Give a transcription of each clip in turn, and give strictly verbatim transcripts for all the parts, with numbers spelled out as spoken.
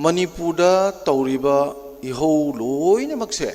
ꯃꯅꯤꯄꯨꯔꯗ ꯇꯧꯔꯤꯕ ꯏꯍꯧ ꯂꯣꯏꯅꯃꯛꯁꯦ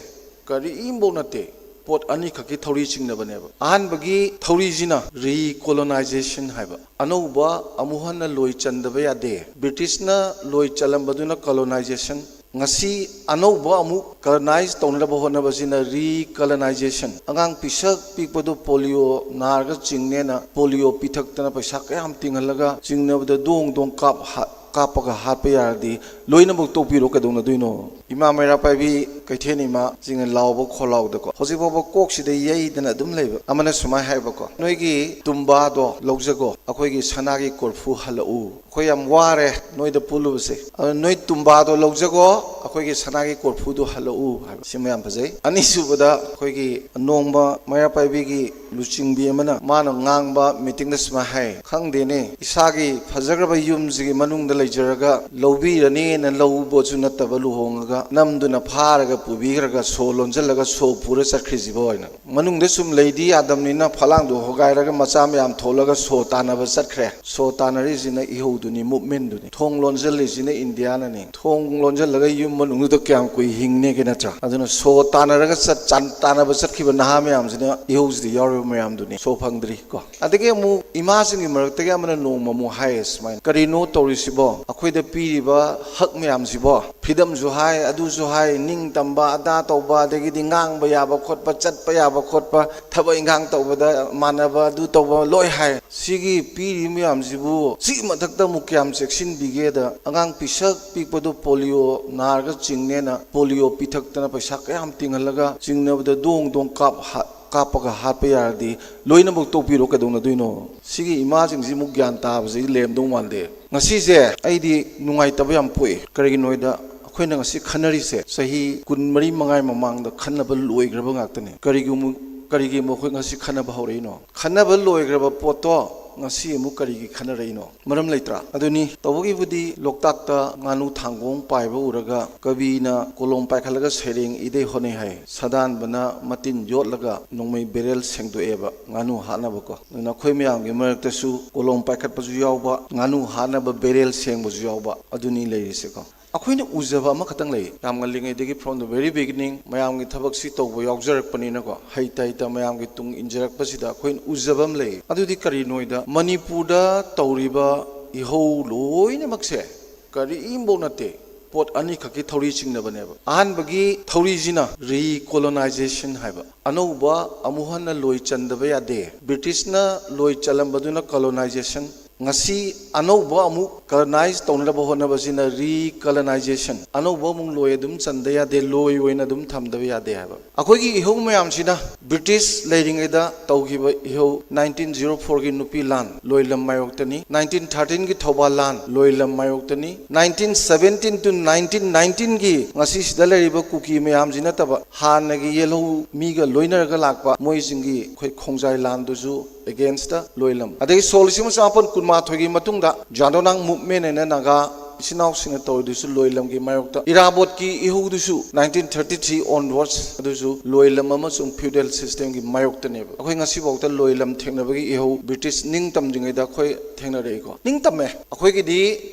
ꯀꯔꯤꯝꯐꯧ ꯅꯠꯇꯦ, ꯄꯣꯠ ꯑꯅꯤꯈꯛꯀꯤ ꯊꯧꯔꯤ ꯆꯤꯡꯅꯕꯅꯦꯕ꯫ ꯑꯍꯥꯟꯕꯒꯤ ꯊꯧꯔꯤꯁꯤꯅ ꯔꯤꯀꯣꯂꯣꯅꯥꯏꯖꯦꯁꯟ ꯍꯥꯏꯕ, ꯑꯅꯧꯕ ꯑꯃꯨꯛ ꯍꯟꯅ ꯂꯣꯏ ꯆꯟꯗꯕ ꯌꯥꯗꯦ꯫ ꯕ꯭ꯔꯤꯇꯤꯁꯅ ꯂꯣꯏ ꯆꯜꯂꯝꯕꯗꯨꯅ ꯀꯣꯂꯣꯅꯥꯏꯖꯦꯁꯟ, ꯉꯁꯤ ꯑꯅꯧꯕ ꯑꯃꯨꯛ ꯀꯣꯂꯣꯅꯥꯏꯖ ꯇꯧꯅꯅꯕ ꯍꯣꯠꯅꯕꯁꯤꯅ ꯔꯤꯀꯣꯂꯣꯅꯥꯏꯖꯦꯁꯟ꯫ ꯑꯉꯥꯡ ꯄꯤꯁꯛ ꯄꯤꯛꯄꯗꯨ ꯄꯣꯂꯤꯑꯣ ꯅꯥꯔꯒ ꯆꯤꯡꯅꯦꯅ ꯄꯣꯂꯤꯑꯣ ꯄꯤꯊꯛꯇꯅ ꯄꯩꯁꯥ ꯀꯌꯥꯝ ꯇꯤꯡꯍꯜꯂꯒ ꯆꯤꯡꯅꯕꯗ ꯗꯣꯡ ꯗꯣꯡ ꯀꯥꯞ-, ꯍꯥ-, ꯀꯥꯞꯄꯒ ꯍꯥꯠꯄ ꯌꯥꯔꯗꯤ ꯂꯣꯏꯅꯃꯛ ꯇꯣꯛꯄꯤꯔꯣ, ꯀꯩꯗꯧꯅꯗꯣꯏꯅꯣ? ꯏꯃꯥ ꯃꯩꯔꯥ ꯄꯥꯏꯕꯤ ꯀꯩꯊꯦꯜ ꯏꯃꯥ ꯆꯤꯡꯅ ꯂꯥꯎꯕ ꯈꯣꯜꯂꯥꯎꯗꯀꯣ, ꯍꯧꯖꯤꯛ ꯐꯥꯎꯕ ꯀꯣꯛꯁꯤꯗ ꯌꯩꯗꯅ ꯑꯗꯨꯝ ꯂꯩꯕ꯫ ꯑꯃꯅ ꯁꯨꯃꯥꯏꯅ ꯍꯥꯏꯕꯀꯣ, "ꯅꯣꯏꯒꯤ ꯇꯨꯝꯕꯥꯗꯣ ꯂꯧꯖꯒꯣ, ꯑꯩꯈꯣꯏꯒꯤ ꯁꯅꯥꯒꯤ ꯀꯣꯔꯐꯨ ꯍꯜꯂꯛꯎ꯫ ꯑꯩꯈꯣꯏ ꯌꯥꯝ ꯋꯥꯔꯦ ꯅꯣꯏꯗ ꯄꯨꯜꯂꯨꯕꯁꯦ꯫ ꯑꯗꯨ ꯅꯣꯏ ꯇꯨꯝꯕꯥꯗꯣ ꯂꯧꯖꯒꯣ, ꯑꯩꯈꯣꯏꯒꯤ ꯁꯅꯥꯒꯤ ꯀꯣꯔꯐꯨꯗꯣ ꯍꯜꯂꯛꯎ" ꯍꯥꯏꯕ꯫ ꯁꯤꯃ ꯌꯥꯝ ꯐꯖꯩ꯫ ꯑꯅꯤꯁꯨꯕꯗ, ꯑꯩꯈꯣꯏꯒꯤ ꯅꯣꯡꯃ ꯃꯩꯔꯥ ꯄꯥꯏꯕꯤꯒꯤ ꯂꯨꯆꯤꯡꯕꯤ ꯑꯃꯅ ꯃꯥꯅ ꯉꯥꯡꯕ ꯃꯤꯇꯤꯡꯗ ꯁꯨꯃꯥꯏꯅ ꯍꯥꯏ, "ꯈꯪꯗꯦꯅꯦ, ꯏꯁꯥꯒꯤ ꯐꯖꯈ꯭ꯔꯕ ꯌꯨꯝꯁꯤꯒꯤ ꯃꯅꯨꯡꯗ ꯂꯩꯖꯔꯒ ꯂꯧꯕꯤꯔꯅꯤꯅ ꯂꯧꯕꯁꯨ ꯅꯠꯇꯕ ꯂꯨꯍꯣꯡꯉꯒ ꯅꯝꯗꯨꯅ ꯐꯥꯔꯒ ꯄꯨꯕꯤꯈ꯭ꯔꯒ ꯁꯣ ꯂꯣꯟꯁꯤꯜꯂꯒ ꯁꯣ ꯄꯨꯔ ꯆꯠꯈ꯭ꯔꯤꯁꯤꯕꯣ" ꯍꯥꯏꯅ꯫ ꯃꯅꯨꯡꯗ ꯁꯨꯝ ꯂꯩꯗꯤ ꯌꯥꯗꯕꯅꯤꯅ ꯐꯂꯥꯡꯗꯣ ꯍꯣꯒꯥꯏꯔꯒ ꯃꯆꯥ ꯃꯌꯥꯝ ꯊꯣꯛꯂꯒ ꯁꯣ ꯇꯥꯟꯅꯕ ꯆꯠꯈ꯭ꯔꯦ꯫ ꯁꯣ ꯇꯥꯟꯅꯔꯤꯁꯤꯅ ꯏꯍꯧꯗꯨꯅꯤ, ꯃꯨꯞꯃꯦꯟꯗꯨꯅꯤ꯫ ꯊꯣꯡ ꯂꯣꯟꯁꯤꯜꯂꯤꯁꯤꯅ ꯏꯟꯗꯤꯌꯥꯅꯅꯤ꯫ ꯊꯣꯡ ꯂꯣꯟꯁꯤꯜꯂꯒ ꯌꯨꯝ ꯃꯅꯨꯡꯗꯨꯗ ꯀꯌꯥꯝ ꯀꯨꯏ ꯍꯤꯡꯅꯦꯒꯦ, ꯅꯠꯇ꯭ꯔꯥ? ꯑꯗꯨꯅ ꯁꯣ ꯇꯥꯟꯅꯔꯒ ꯆꯠ-, ꯆꯥꯟ-, ꯇꯥꯟꯅꯕ ꯆꯠꯈꯤꯕ ꯅꯍꯥ ꯃꯌꯥꯝꯁꯤꯅ ꯏꯍꯧꯁꯤꯗ ꯌꯥꯎꯔꯤꯕ ꯃꯌꯥꯝꯗꯨꯅꯤ꯫ ꯁꯣ ꯐꯪꯗ꯭ꯔꯤ ꯀꯣ꯫ ꯑꯗꯒꯤ ꯑꯃꯨꯛ ꯏꯃꯥꯁꯤꯡꯒꯤ ꯃꯔꯛꯇꯒꯤ ꯑꯃꯅ ꯅꯣꯡꯃ ꯑꯃꯨꯛ ꯍꯥꯏꯌꯦ ꯁꯨꯃꯥꯏꯅ, "ꯀꯔꯤꯅꯣ ꯇꯧꯔꯤꯁꯤꯕꯣ? ꯑꯩꯈꯣꯏꯗ ꯄꯤꯔꯤꯕ ꯍꯛ ꯃꯌꯥꯝꯁꯤꯕꯣ?" ꯐ꯭ꯔꯤꯗꯝꯁꯨ ꯍꯥꯏ, ꯑꯗꯨꯁꯨ ꯍꯥꯏ, ꯅꯤꯡ ꯇꯝꯕ, ꯑꯗꯥ ꯇꯧꯕ, ꯑꯗꯒꯤꯗꯤ ꯉꯥꯡꯕ ꯌꯥꯕ ꯈꯣꯠꯄ, ꯆꯠꯄ ꯌꯥꯕ ꯈꯣꯠꯄ, ꯊꯕꯛ ꯏꯟꯈꯥꯡ ꯇꯧꯕꯗ ꯃꯥꯟꯅꯕ, ꯑꯗꯨ ꯇꯧꯕ ꯂꯣꯏ ꯍꯥꯏ꯫ ꯁꯤꯒꯤ ꯄꯤꯔꯤꯕ ꯃꯌꯥꯝꯁꯤꯕꯨ ꯁꯤꯒꯤ ꯃꯊꯛꯇ ꯑꯃꯨꯛ ꯀꯌꯥꯝ ꯆꯦꯛꯁꯤꯟꯕꯤꯒꯦꯗ, ꯑꯉꯥꯡ ꯄꯤꯁꯛ ꯄꯤꯛꯄꯗꯨ ꯄꯣꯂꯤꯑꯣ ꯅꯥꯔꯒ ꯆꯤꯡꯅꯦꯅ ꯄꯣꯂꯤꯑꯣ ꯄꯤꯊꯛꯇꯅ ꯄꯩꯁꯥ ꯀꯌꯥꯝ ꯇꯤꯡꯍꯜꯂꯒ ꯆꯤꯡꯅꯕꯗ ꯗꯣꯡ ꯗꯣꯡ ꯀꯥꯞ-, ꯍꯥ-, ꯀꯥꯞꯄꯒ ꯍꯥꯠꯄ ꯌꯥꯔꯗꯤ ꯂꯣꯏꯅꯃꯛ ꯇꯣꯛꯄꯤꯔꯣ, ꯀꯩꯗꯧꯅꯗꯣꯏꯅꯣ? ꯁꯤꯒꯤ ꯏꯃꯥꯁꯤꯡꯁꯤꯃꯨꯛ ꯒ꯭ꯌꯥꯟ ꯇꯥꯕꯁꯤ ꯂꯩꯔꯝꯗꯧ ꯃꯥꯟꯗꯦ꯫ ꯉꯁꯤꯁꯦ ꯑꯩꯗꯤ ꯅꯨꯡꯉꯥꯏꯇꯕ ꯌꯥꯝ ꯄꯣꯛꯏ꯫ ꯀꯔꯤꯒꯤꯅꯣ ꯍꯥꯏꯗ, ꯑꯩꯈꯣꯏꯅ ꯉꯁꯤ ꯈꯟꯅꯔꯤꯁꯦ ꯆꯍꯤ ꯀꯨꯟꯃꯔꯤ ꯃꯉꯥꯒꯤ ꯃꯃꯥꯡꯗ ꯈꯟꯅꯕ ꯂꯣꯏꯈ꯭ꯔꯕ ꯉꯥꯛꯇꯅꯤ꯫ ꯀꯔꯤꯒꯨꯝꯕ, ꯀꯔꯤꯒꯨꯝꯕ ꯑꯩꯈꯣꯏ ꯉꯁꯤ ꯈꯟꯅꯕ ꯍꯧꯔꯛꯏꯅꯣ? ꯈꯟꯅꯕ ꯂꯣꯏꯈ꯭ꯔꯕ ꯄꯣꯠꯇꯣ ꯉꯁꯤ ꯑꯃꯨꯛ ꯀꯔꯤꯒꯤ ꯈꯟꯅꯔꯛꯏꯅꯣ? ꯃꯔꯝ ꯂꯩꯇ꯭ꯔꯥ? ꯑꯗꯨꯅꯤ, ꯇꯧꯕꯒꯤꯕꯨꯗꯤ ꯂꯣꯛꯇꯥꯛꯇ ꯉꯥꯅꯨ ꯊꯥꯡꯒꯣꯡ ꯄꯥꯏꯕ ꯎꯔꯒ ꯀꯕꯤꯅ "ꯀꯣꯂꯣꯝ ꯄꯥꯏꯈꯠꯂꯒ ꯁꯩꯔꯦꯡ ꯏꯗꯩ ꯍꯣꯠꯅꯩ" ꯍꯥꯏ꯫ ꯁꯥꯗꯥꯟꯕꯅ ꯃꯇꯤꯟ ꯌꯣꯠꯂꯒ ꯅꯣꯡꯃꯩ ꯕꯦꯔꯦꯜ ꯁꯦꯡꯗꯣꯛꯑꯦꯕ, ꯉꯥꯅꯨ ꯍꯥꯠꯅꯕꯀꯣ꯫ ꯑꯗꯨꯅ ꯑꯩꯈꯣꯏ ꯃꯌꯥꯝꯒꯤ ꯃꯔꯛꯇꯁꯨ ꯀꯣꯂꯣꯝ ꯄꯥꯏꯈꯠꯄꯁꯨ ꯌꯥꯎꯕ, ꯉꯥꯅꯨ ꯍꯥꯠꯅꯕ ꯕꯦꯔꯦꯜ ꯁꯦꯡꯕꯁꯨ ꯌꯥꯎꯕ, ꯑꯗꯨꯅꯤ ꯂꯩꯔꯤꯁꯦꯀꯣ꯫ ꯑꯩꯈꯣꯏꯅ ꯎꯖꯕ ꯑꯃꯈꯛꯇꯪ ꯂꯩ꯫ ꯌꯥꯝ ꯉꯜꯂꯤꯉꯩꯗꯒꯤ, from the very beginning, ꯃꯌꯥꯝꯒꯤ ꯊꯕꯛꯁꯤ ꯇꯧꯕ ꯌꯥꯎꯖꯔꯛꯄꯅꯤꯅꯀꯣ, ꯍꯩꯇ ꯍꯩꯇ ꯃꯌꯥꯝꯒꯤ ꯇꯨꯡ ꯏꯟꯖꯔꯛꯄꯁꯤꯗ ꯑꯩꯈꯣꯏꯅ ꯎꯖꯕ ꯑꯃ ꯂꯩ꯫ ꯑꯗꯨꯗꯤ ꯀꯔꯤꯅꯣ ꯍꯥꯏꯗ, ꯃꯅꯤꯄꯨꯔꯗ ꯇꯧꯔꯤꯕ ꯏꯍꯧ ꯂꯣꯏꯅꯃꯛꯁꯦ ꯀꯔꯤꯝꯐꯧ ꯅꯠꯇꯦ, ꯄꯣꯠ ꯑꯅꯤꯈꯛꯀꯤ ꯊꯧꯔꯤ ꯆꯤꯡꯅꯕꯅꯦꯕ꯫ ꯑꯍꯥꯟꯕꯒꯤ ꯊꯧꯔꯤꯁꯤꯅ recolonization ꯍꯥꯏꯕ, ꯑꯅꯧꯕ ꯑꯃꯨꯛ ꯍꯟꯅ ꯂꯣꯏ ꯆꯟꯗꯕ ꯌꯥꯗꯦ꯫ ꯕ꯭ꯔꯤꯇꯤꯁꯅ ꯂꯣꯏ ꯆꯜꯂꯝꯕꯗꯨꯅ colonization, ꯉꯁꯤ ꯑꯅꯧꯕ ꯑꯃꯨꯛ colonize ꯇꯧꯅꯅꯕ ꯍꯣꯠꯅꯕꯁꯤꯅ recolonization꯫ ꯑꯅꯧꯕ ꯑꯃꯨꯛ ꯂꯣꯏ ꯑꯗꯨꯝ ꯆꯟꯗ ꯌꯥꯗꯦ, ꯂꯣꯏ ꯑꯣꯏꯅ ꯑꯗꯨꯝ ꯊꯝꯗꯕ ꯌꯥꯗꯦ ꯍꯥꯏꯕ꯫ ꯑꯩꯈꯣꯏꯒꯤ ꯏꯍꯧ ꯃꯌꯥꯝꯁꯤꯅ ꯕ꯭ꯔꯤꯇꯤꯁ ꯂꯩꯔꯤꯉꯩꯗ ꯇꯧꯈꯤꯕ ꯏꯍꯧ, nineteen zero fourꯒꯤ ꯅꯨꯄꯤ ꯂꯥꯟ, ꯂꯣꯏꯂꯝ ꯃꯥꯌꯣꯛꯇꯅꯤ꯫ Nineteen thirteenꯒꯤ ꯊꯧꯕꯥꯜ ꯂꯥꯟ, ꯂꯣꯏꯂꯝ ꯃꯥꯌꯣꯛꯇꯅꯤ꯫ Nineteen seventeen to nineteen nineteenꯒꯤ ꯉꯁꯤ ꯁꯤꯗ ꯂꯩꯔꯤꯕ ꯀꯨꯀꯤ ꯃꯌꯥꯝꯁꯤ ꯅꯠꯇꯕ, ꯍꯥꯟꯅꯒꯤ ꯌꯦꯜꯍꯧ ꯃꯤꯒ ꯂꯣꯏꯅꯔꯒ ꯂꯥꯛꯄ ꯃꯣꯏꯁꯤꯡꯒꯤ ꯑꯩꯈꯣꯏ ꯈꯣꯡꯖꯥꯏ ꯂꯥꯟꯗꯨꯁꯨ againstꯇ ꯂꯣꯏꯂꯝ꯫ ꯑꯗꯒꯤ ꯁꯣꯛ ꯂꯤꯁꯤꯡ ꯑꯃ ꯆꯃꯥꯄꯟ ꯀꯨꯟꯃꯥꯊꯣꯏꯒꯤ ꯃꯇꯨꯡꯗ ꯖꯥꯗꯣꯅꯥꯡ movement ꯍꯥꯏꯅ ꯅꯥꯒꯥ ꯏꯆꯤꯟ ꯏꯅꯥꯎꯁꯤꯡꯅ ꯇꯧꯔꯤꯗꯨꯁꯨ ꯂꯣꯏꯂꯝꯒꯤ ꯃꯥꯌꯣꯛꯇ꯫ ꯏꯔꯥꯕꯣꯠꯀꯤ ꯏꯍꯧꯗꯨꯁꯨ nineteen thirty three onwards ꯑꯗꯨꯁꯨ ꯂꯣꯏꯂꯝ ꯑꯃꯁꯨꯡ feudal systemꯒꯤ ꯃꯥꯌꯣꯛꯇꯅꯦꯕ꯫ ꯑꯩꯈꯣꯏ ꯉꯁꯤꯐꯥꯎꯗ ꯂꯣꯏꯂꯝ ꯊꯦꯡꯅꯕꯒꯤ ꯏꯍꯧ, ꯕ꯭ꯔꯤꯇꯤꯁ ꯅꯤꯡ ꯇꯝꯗ꯭ꯔꯤꯉꯩꯗ ꯑꯩꯈꯣꯏ ꯊꯦꯡꯅꯔꯛꯏꯀꯣ꯫ ꯅꯤꯡ ꯇꯝꯃꯦ꯫ ꯑꯩꯈꯣꯏꯒꯤꯗꯤ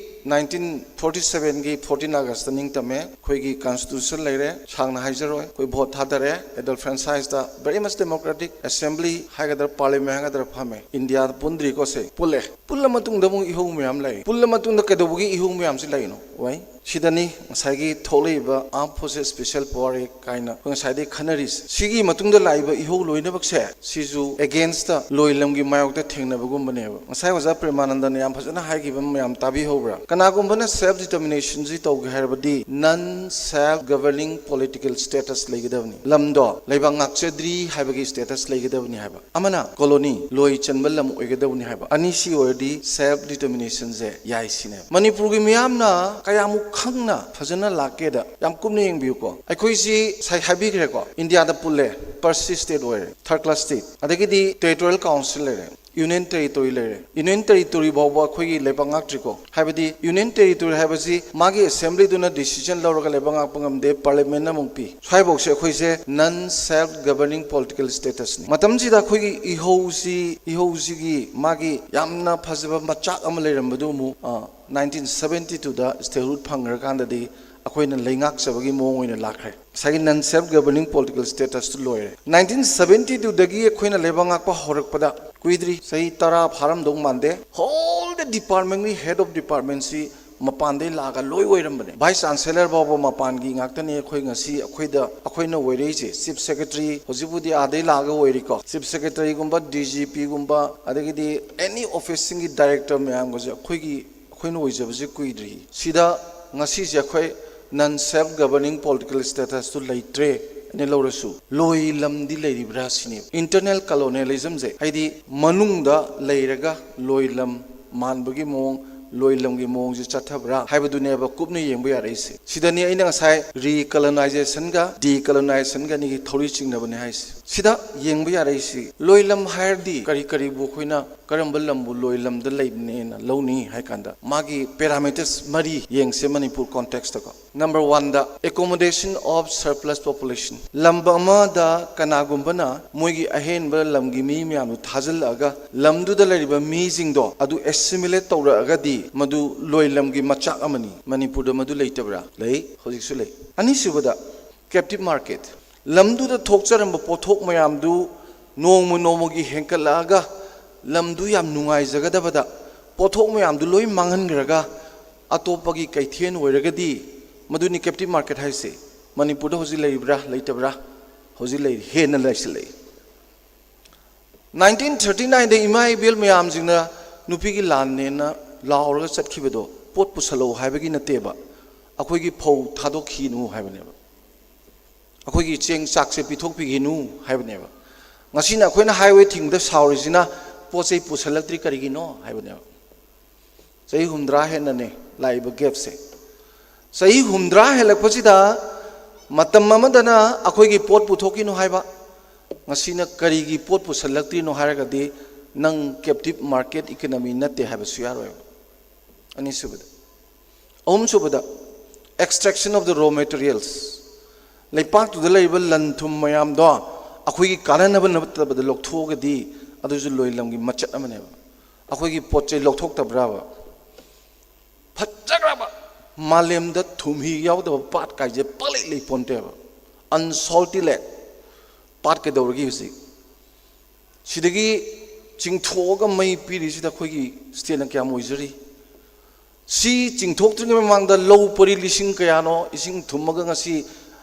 nineteen forty sevenꯒꯤ fourteen Augustꯇ ꯅꯤꯡ ꯇꯝꯃꯦ꯫ ꯑꯩꯈꯣꯏꯒꯤ constitution ꯂꯩꯔꯦ, ꯁꯥꯡꯅ ꯍꯥꯏꯖꯔꯣꯏ꯫ ꯑꯩꯈꯣꯏ vote ꯊꯥꯗꯔꯦ, adult franchiseꯇ, very much democratic, assembly ꯍꯥꯏꯒꯗ꯭ꯔꯥ, parliament ꯍꯥꯏꯒꯗ꯭ꯔꯥ, ꯐꯝꯃꯦ꯫ ꯏꯟꯗꯤꯌꯥꯗ ꯄꯨꯟꯗ꯭ꯔꯤꯀꯣ ꯁꯦ, ꯄꯨꯜꯂꯦ꯫ ꯄꯨꯜꯂ ꯃꯇꯨꯡꯗ ꯑꯃꯨꯛ ꯏꯍꯧ ꯃꯌꯥꯝ ꯂꯩ꯫ ꯄꯨꯜꯂ ꯃꯇꯨꯡꯗ ꯀꯩꯗꯧꯕꯒꯤ ꯏꯍꯧ ꯃꯌꯥꯝꯁꯤ ꯂꯩꯔꯤꯅꯣ? ꯋꯥꯏ꯫ ꯁꯤꯗꯅꯤ ꯉꯁꯥꯏꯒꯤ ꯊꯣꯛꯂꯛꯏꯕ Armed Forces Special Power Act ꯀꯥꯏꯅ ꯑꯩꯈꯣꯏ ꯉꯁꯥꯏꯗꯩ ꯈꯟꯅꯔꯤꯁꯦ꯫ ꯁꯤꯒꯤ ꯃꯇꯨꯡꯗ ꯂꯥꯛꯏꯕ ꯏꯍꯧ ꯂꯣꯏꯅꯃꯛꯁꯦ, ꯁꯤꯁꯨ againstꯇ, ꯂꯣꯏꯂꯝꯒꯤ ꯃꯥꯌꯣꯛꯇ ꯊꯦꯡꯅꯕꯒꯨꯝꯕꯅꯦꯕ꯫ ꯉꯁꯥꯏ ꯑꯣꯖꯥ ꯄ꯭ꯔꯦꯃꯥꯅꯟꯗꯅ ꯌꯥꯝ ꯐꯖꯅ ꯍꯥꯏꯈꯤꯕ ꯃꯌꯥꯝ ꯇꯥꯕꯤꯍꯧꯕ꯭ꯔꯥ? ꯀꯅꯥꯒꯨꯝꯕꯅ self determinationꯁꯤ ꯇꯧꯒꯦ ꯍꯥꯏꯔꯕꯗꯤ non self governing political status ꯂꯩꯒꯗꯕꯅꯤ꯫ ꯂꯝꯗꯣ ꯂꯩꯕꯥꯛ ꯉꯥꯛꯆꯗ꯭ꯔꯤ ꯍꯥꯏꯕꯒꯤ status ꯂꯩꯒꯗꯕꯅꯤ ꯍꯥꯏꯕ꯫ ꯑꯃꯅ colony, ꯂꯣꯏ ꯆꯟꯕ ꯂꯝ ꯑꯣꯏꯒꯗꯕꯅꯤ ꯍꯥꯏꯕ꯫ ꯑꯅꯤꯁꯤ ꯑꯣꯏꯔꯗꯤ self determinationꯁꯦ ꯌꯥꯏ ꯁꯤꯅꯦꯕ꯫ ꯃꯅꯤꯄꯨꯔꯒꯤ ꯃꯤꯌꯥꯝꯅ ꯀꯌꯥꯃꯨꯛ ꯈꯪꯅ ꯐꯖꯅ ꯂꯥꯛꯀꯦꯗ ꯌꯥꯝ ꯀꯨꯞꯅ ꯌꯦꯡꯕꯤꯌꯨꯀꯣ꯫ ꯑꯩꯈꯣꯏꯁꯤ ꯉꯁꯥꯏ ꯍꯥꯏꯕꯤꯈ꯭ꯔꯦꯀꯣ, ꯏꯟꯗꯤꯌꯥꯗ ꯄꯨꯜꯂꯦ, first state ꯑꯣꯏꯔꯦ, third class state, ꯑꯗꯒꯤꯗꯤ territorial council ꯂꯩꯔꯦ, ꯌꯨꯅꯤꯌꯟ ꯇꯦꯔꯤꯇꯣꯔꯤ ꯂꯩꯔꯦ꯫ ꯌꯨꯅꯤꯌꯟ ꯇꯦꯔꯤꯇꯣꯔꯤ ꯐꯥꯎꯕ ꯑꯩꯈꯣꯏꯒꯤ ꯂꯩꯕꯥꯛ ꯉꯥꯛꯇ꯭ꯔꯤꯀꯣ꯫ ꯍꯥꯏꯕꯗꯤ ꯌꯨꯅꯤꯌꯟ ꯇꯦꯔꯤꯇꯣꯔꯤ ꯍꯥꯏꯕꯁꯤ ꯃꯥꯒꯤ ꯑꯦꯁꯦꯝꯕ꯭ꯂꯤꯗꯨꯅ ꯗꯤꯁꯤꯖꯟ ꯂꯧꯔꯒ ꯂꯩꯕꯥꯛ ꯉꯥꯛꯄ ꯉꯝꯗꯦ, ꯄꯥꯔꯂꯤꯌꯥꯃꯦꯟꯅ ꯑꯃꯨꯛ ꯄꯤ꯫ ꯁ꯭ꯋꯥꯏꯐꯥꯎꯁꯦ ꯑꯩꯈꯣꯏꯁꯦ ꯅꯟ ꯁꯦꯜꯐ ꯒꯕꯔꯅꯤꯡ ꯄꯣꯂꯤꯇꯤꯀꯦꯜ ꯁ꯭ꯇꯦꯇꯁꯅꯤ꯫ ꯃꯇꯝꯁꯤꯗ ꯑꯩꯈꯣꯏꯒꯤ ꯏꯍꯧꯁꯤ, ꯏꯍꯧꯁꯤꯒꯤ ꯃꯥꯒꯤ ꯌꯥꯝꯅ ꯐꯖꯕ ꯃꯆꯥꯛ ꯑꯃ ꯂꯩꯔꯝꯕꯗꯨ ꯑꯃꯨꯛ ꯅꯥꯏꯟꯇꯤꯟ ꯁꯕꯦꯟꯇꯤ ꯇꯨꯗ ꯁ꯭ꯇꯦꯠꯍꯨꯗ ꯐꯪꯈ꯭ꯔꯀꯥꯟꯗꯗꯤ ꯑꯩꯈꯣꯏꯅ ꯂꯩꯉꯥꯛꯆꯕꯒꯤ ꯃꯑꯣꯡ ꯑꯣꯏꯅ ꯂꯥꯛꯈ꯭ꯔꯦ꯫ ꯉꯁꯥꯏꯒꯤ ꯅꯟ ꯁꯦꯜꯐ ꯒꯕꯔꯅꯤꯡ ꯄꯣꯂꯤꯇꯤꯀꯦꯜ ꯁ꯭ꯇꯦꯇꯁꯇꯨ ꯂꯣꯏꯔꯦ꯫ ꯅꯥꯏꯟꯇꯤꯟ ꯁꯕꯦꯟꯇꯤ ꯇꯨꯗꯒꯤ ꯑꯩꯈꯣꯏꯅ ꯂꯩꯕꯥꯛ ꯉꯥꯛꯄ ꯍꯧꯔꯛꯄꯗ ꯀꯨꯏꯗ꯭ꯔꯤ, ꯆꯍꯤ ꯇꯔꯥ ꯐꯥꯔꯝꯗꯧ ꯃꯥꯟꯗꯦ꯫ ꯍꯣꯜ ꯗ ꯗꯤꯄꯥꯔꯠꯃꯦꯟꯒꯤ ꯍꯦꯗ ꯑꯣꯐ ꯗꯤꯄꯥꯔꯠꯃꯦꯟꯁꯤ ꯃꯄꯥꯟꯗꯩ ꯂꯥꯛꯑꯒ ꯂꯣꯏ ꯑꯣꯏꯔꯝꯕꯅꯦ꯫ ꯚꯥꯏꯁ ꯆꯥꯟꯁꯦꯂꯔ ꯐꯥꯎꯕ ꯃꯄꯥꯟꯒꯤ ꯉꯥꯛꯇꯅꯤ꯫ ꯑꯩꯈꯣꯏ ꯉꯁꯤ ꯑꯩꯈꯣꯏꯗ ꯑꯩꯈꯣꯏꯅ ꯑꯣꯏꯔꯛꯏꯁꯦ ꯆꯤꯐ ꯁꯦꯀ꯭ꯔꯦꯇꯔꯤ, ꯍꯧꯖꯤꯛꯄꯨꯗꯤ ꯑꯥꯗꯩ ꯂꯥꯛꯑꯒ ꯑꯣꯏꯔꯤꯀꯣ, ꯆꯤꯐ ꯁꯦꯀ꯭ꯔꯦꯇꯔꯤꯒꯨꯝꯕ, ꯗꯤ ꯖꯤ ꯄꯤꯒꯨꯝꯕ, ꯑꯗꯒꯤꯗꯤ ꯑꯦꯅꯤ ꯑꯣꯐꯤꯁꯁꯤꯡꯒꯤ ꯗꯥꯏꯔꯦꯛꯇꯔ ꯃꯌꯥꯝꯒꯁꯦ ꯑꯩꯈꯣꯏꯒꯤ ꯑꯩꯈꯣꯏꯅ ꯑꯣꯏꯖꯕꯁꯦ ꯀꯨꯏꯗ꯭ꯔꯤ꯫ ꯁꯤꯗ ꯉꯁꯤꯁꯦ ꯑꯩꯈꯣꯏ ꯅꯟ ꯁꯦꯜꯐ ꯒꯕꯔꯅꯤꯡ ꯄꯣꯂꯤꯇꯤꯀꯦꯜ ꯁ꯭ꯇꯦꯇꯁꯇꯨ ꯂꯩꯇ꯭ꯔꯦ ꯍꯥꯏꯅ ꯂꯧꯔꯁꯨ, ꯂꯣꯏ ꯂꯝꯗꯤ ꯂꯩꯔꯤꯕ꯭ꯔꯥ ꯁꯤꯅꯦꯕ꯫ ꯏꯟꯇꯔꯅꯦꯜ ꯀꯂꯣꯅꯤꯌꯦꯂꯤꯖꯝꯁꯦ, ꯍꯥꯏꯗꯤ ꯃꯅꯨꯡꯗ ꯂꯩꯔꯒ ꯂꯣꯏ ꯂꯝ ꯃꯥꯟꯕꯒꯤ ꯃꯑꯣꯡ, ꯂꯣꯏ ꯂꯝꯒꯤ ꯃꯑꯣꯡꯁꯦ ꯆꯠꯊꯕ꯭ꯔꯥ ꯍꯥꯏꯕꯗꯨꯅꯦꯕ ꯀꯨꯞꯅ ꯌꯦꯡꯕ ꯌꯥꯔꯛꯏꯁꯦ꯫ ꯁꯤꯗꯅꯤ ꯑꯩꯅ ꯉꯁꯥꯏ ꯔꯤꯀꯂꯣꯅꯥꯏꯖꯦꯁꯟꯒ ꯗꯤꯀꯂꯣꯅꯥꯏꯖꯦꯁꯟꯒ ꯑꯅꯤꯒꯤ ꯊꯧꯔꯤ ꯆꯤꯡꯅꯕꯅꯦ ꯍꯥꯏꯁꯦ꯫ ꯁꯤꯗ ꯌꯦꯡꯕ ꯌꯥꯔꯛꯏꯁꯤ, ꯂꯣꯏ ꯂꯝ ꯍꯥꯏꯔꯗꯤ ꯀꯔꯤ ꯀꯔꯤꯕꯨ ꯑꯩꯈꯣꯏꯅ ꯀꯔꯝꯕ ꯂꯝꯕꯨ ꯂꯣꯏ ꯂꯝꯗ ꯂꯩꯕꯅꯦꯅ ꯂꯧꯅꯤ ꯍꯥꯏ ꯀꯥꯟꯗ, ꯃꯥꯒꯤ ꯄꯦꯔꯥꯃꯤꯇꯔꯁ ꯃꯔꯤ ꯌꯦꯡꯁꯦ ꯃꯅꯤꯄꯨꯔ ꯀꯣꯟꯇꯦꯛꯁꯇꯀꯣ꯫ ꯅꯝꯕꯔ ꯋꯥꯟꯗ, accommodation of surplus population꯫ ꯂꯝ ꯑꯃꯗ ꯀꯅꯥꯒꯨꯝꯕꯅ ꯃꯣꯏꯒꯤ ꯑꯍꯦꯟꯕ ꯂꯝꯒꯤ ꯃꯤ ꯃꯌꯥꯝꯗꯨ ꯊꯥꯖꯤꯜꯂꯛꯑꯒ ꯂꯝꯗꯨꯗ ꯂꯩꯔꯤꯕ ꯃꯤꯁꯤꯡꯗꯣ ꯑꯗꯨ ꯑꯦꯁꯤꯃꯤꯂꯦꯠ ꯇꯧꯔꯛꯑꯒꯗꯤ ꯃꯗꯨ ꯂꯣꯏ ꯂꯝꯒꯤ ꯃꯆꯥꯛ ꯑꯃꯅꯤ꯫ ꯃꯅꯤꯄꯨꯔꯗ ꯃꯗꯨ ꯂꯩꯇꯕ꯭ꯔꯥ? ꯂꯩ, ꯍꯧꯖꯤꯛꯁꯨ ꯂꯩ꯫ ꯑꯅꯤꯁꯨꯕꯗ, ꯀꯦꯞꯇꯤꯞ ꯃꯥꯔꯀꯦꯠ꯫ ꯂꯝꯗꯨꯗ ꯊꯣꯛꯆꯔꯝꯕ ꯄꯣꯠꯊꯣꯛ ꯃꯌꯥꯝꯗꯨ ꯅꯣꯡꯃ ꯅꯣꯡꯃꯒꯤ ꯍꯦꯟꯀꯠꯂꯛꯑꯒ ꯂꯝꯗꯨ ꯌꯥꯝ ꯅꯨꯡꯉꯥꯏꯖꯒꯗꯕꯗ ꯄꯣꯠꯊꯣꯛ ꯃꯌꯥꯝꯗꯨ ꯂꯣꯏ ꯃꯥꯡꯍꯟꯈ꯭ꯔꯒ ꯑꯇꯣꯞꯄꯒꯤ ꯀꯩꯊꯦꯜ ꯑꯣꯏꯔꯒꯗꯤ, ꯃꯗꯨꯅꯤ ꯀꯦꯞꯇꯤꯞ ꯃꯥꯔꯀꯦꯠ ꯍꯥꯏꯁꯦ꯫ ꯃꯅꯤꯄꯨꯔꯗ ꯍꯧꯖꯤꯛ ꯂꯩꯔꯤꯕ꯭ꯔꯥ? ꯂꯩꯇꯕ꯭ꯔꯥ? ꯍꯧꯖꯤꯛ ꯂꯩꯔꯤ, ꯍꯦꯟꯅ ꯂꯩꯁꯤꯜꯂꯛꯏ꯫ ꯅꯥꯏꯟꯇꯤꯟ ꯊꯥꯔꯇꯤ ꯅꯥꯏꯟꯗ ꯏꯃꯥ ꯏꯕꯦꯜ ꯃꯌꯥꯝꯁꯤꯡꯅ ꯅꯨꯄꯤꯒꯤ ꯂꯥꯟꯅꯦꯅ ꯂꯥꯎꯔꯒ ꯆꯠꯈꯤꯕꯗꯣ ꯄꯣꯠ ꯄꯨꯁꯜꯂꯛꯎ ꯍꯥꯏꯕꯒꯤ ꯅꯠꯇꯦꯕ, ꯑꯩꯈꯣꯏꯒꯤ ꯐꯧ ꯊꯥꯗꯣꯛꯈꯤꯅꯨ ꯍꯥꯏꯕꯅꯦꯕ, ꯑꯩꯈꯣꯏꯒꯤ ꯆꯦꯡ ꯆꯥꯛꯁꯦ ꯄꯤꯊꯣꯛꯄꯤꯈꯤꯅꯨ ꯍꯥꯏꯕꯅꯦꯕ꯫ ꯉꯁꯤꯅ ꯑꯩꯈꯣꯏꯅ ꯍꯥꯏꯋꯦ ꯊꯤꯡꯕꯗ ꯁꯥꯎꯔꯤꯁꯤꯅ ꯄꯣꯠ ꯆꯩ ꯄꯨꯁꯜꯂꯛꯇ꯭ꯔꯤ ꯀꯔꯤꯒꯤꯅꯣ ꯍꯥꯏꯕꯅꯦꯕ꯫ ꯆꯍꯤ ꯍꯨꯝꯗ꯭ꯔꯥ ꯍꯦꯟꯅꯅꯦ ꯂꯥꯛꯏꯕ ꯒꯦꯞꯁꯦ꯫ ꯆꯍꯤ ꯍꯨꯝꯗ꯭ꯔꯥ ꯍꯦꯜꯂꯛꯄꯁꯤꯗ ꯃꯇꯝ ꯑꯃꯗꯅ ꯑꯩꯈꯣꯏꯒꯤ ꯄꯣꯠ ꯄꯨꯊꯣꯛꯈꯤꯅꯨ ꯍꯥꯏꯕ, ꯉꯁꯤꯅ ꯀꯔꯤꯒꯤ ꯄꯣꯠ ꯄꯨꯁꯜꯂꯛꯇ꯭ꯔꯤꯅꯣ ꯍꯥꯏꯔꯒꯗꯤ ꯅꯪ ꯀꯦꯞꯇꯤꯞ ꯃꯥꯔꯀꯦꯠ ꯏꯀꯣꯅꯣꯃꯤ ꯅꯠꯇꯦ ꯍꯥꯏꯕꯁꯨ ꯌꯥꯔꯣꯏꯕ꯫ ꯑꯅꯤꯁꯨꯕꯗ, ꯑꯍꯨꯝꯁꯨꯕꯗ, extraction of the raw materials, ꯂꯩꯄꯥꯛꯇꯨꯗ ꯂꯩꯔꯤꯕ ꯂꯟ ꯊꯨꯝ ꯃꯌꯥꯝꯗꯣ ꯑꯩꯈꯣꯏꯒꯤ ꯀꯥꯟꯅꯅꯕ ꯅꯠꯇꯕꯗ ꯂꯧꯊꯣꯛꯑꯒꯗꯤ ꯑꯗꯨꯁꯨ ꯂꯣꯏꯂꯝꯒꯤ ꯃꯆꯠ ꯑꯃꯅꯦꯕ꯫ ꯑꯩꯈꯣꯏꯒꯤ ꯄꯣꯠ ꯆꯩ ꯂꯧꯊꯣꯛꯇꯕ꯭ꯔꯕ? ꯐꯖꯈ꯭ꯔꯕ ꯃꯥꯂꯦꯝꯗ ꯊꯨꯝꯍꯤ ꯌꯥꯎꯗꯕ ꯄꯥꯠ ꯀꯥꯏꯁꯦ ꯄꯥꯛꯂꯩ ꯂꯩ ꯄꯣꯟꯇꯦꯕ꯫ Unsalty lake, ꯄꯥꯠ ꯀꯩꯗꯧꯔꯒꯦ ꯍꯧꯖꯤꯛ? ꯁꯤꯗꯒꯤ ꯆꯤꯡꯊꯣꯛꯑꯒ ꯃꯩ ꯄꯤꯔꯤꯁꯤꯗ ꯑꯩꯈꯣꯏꯒꯤ ꯁ꯭ꯇꯦꯠꯅ ꯀꯌꯥꯝ ꯑꯣꯏꯖꯔꯤ? ꯁꯤ ꯆꯤꯡꯊꯣꯛꯇ꯭ꯔꯤꯉꯩ ꯃꯃꯥꯡꯗ ꯂꯧ ꯄꯔꯤ ꯂꯤꯁꯤꯡ ꯀꯌꯥꯅꯣ ꯏꯁꯤꯡ ꯊꯨꯝꯃꯒ ꯉꯁꯤ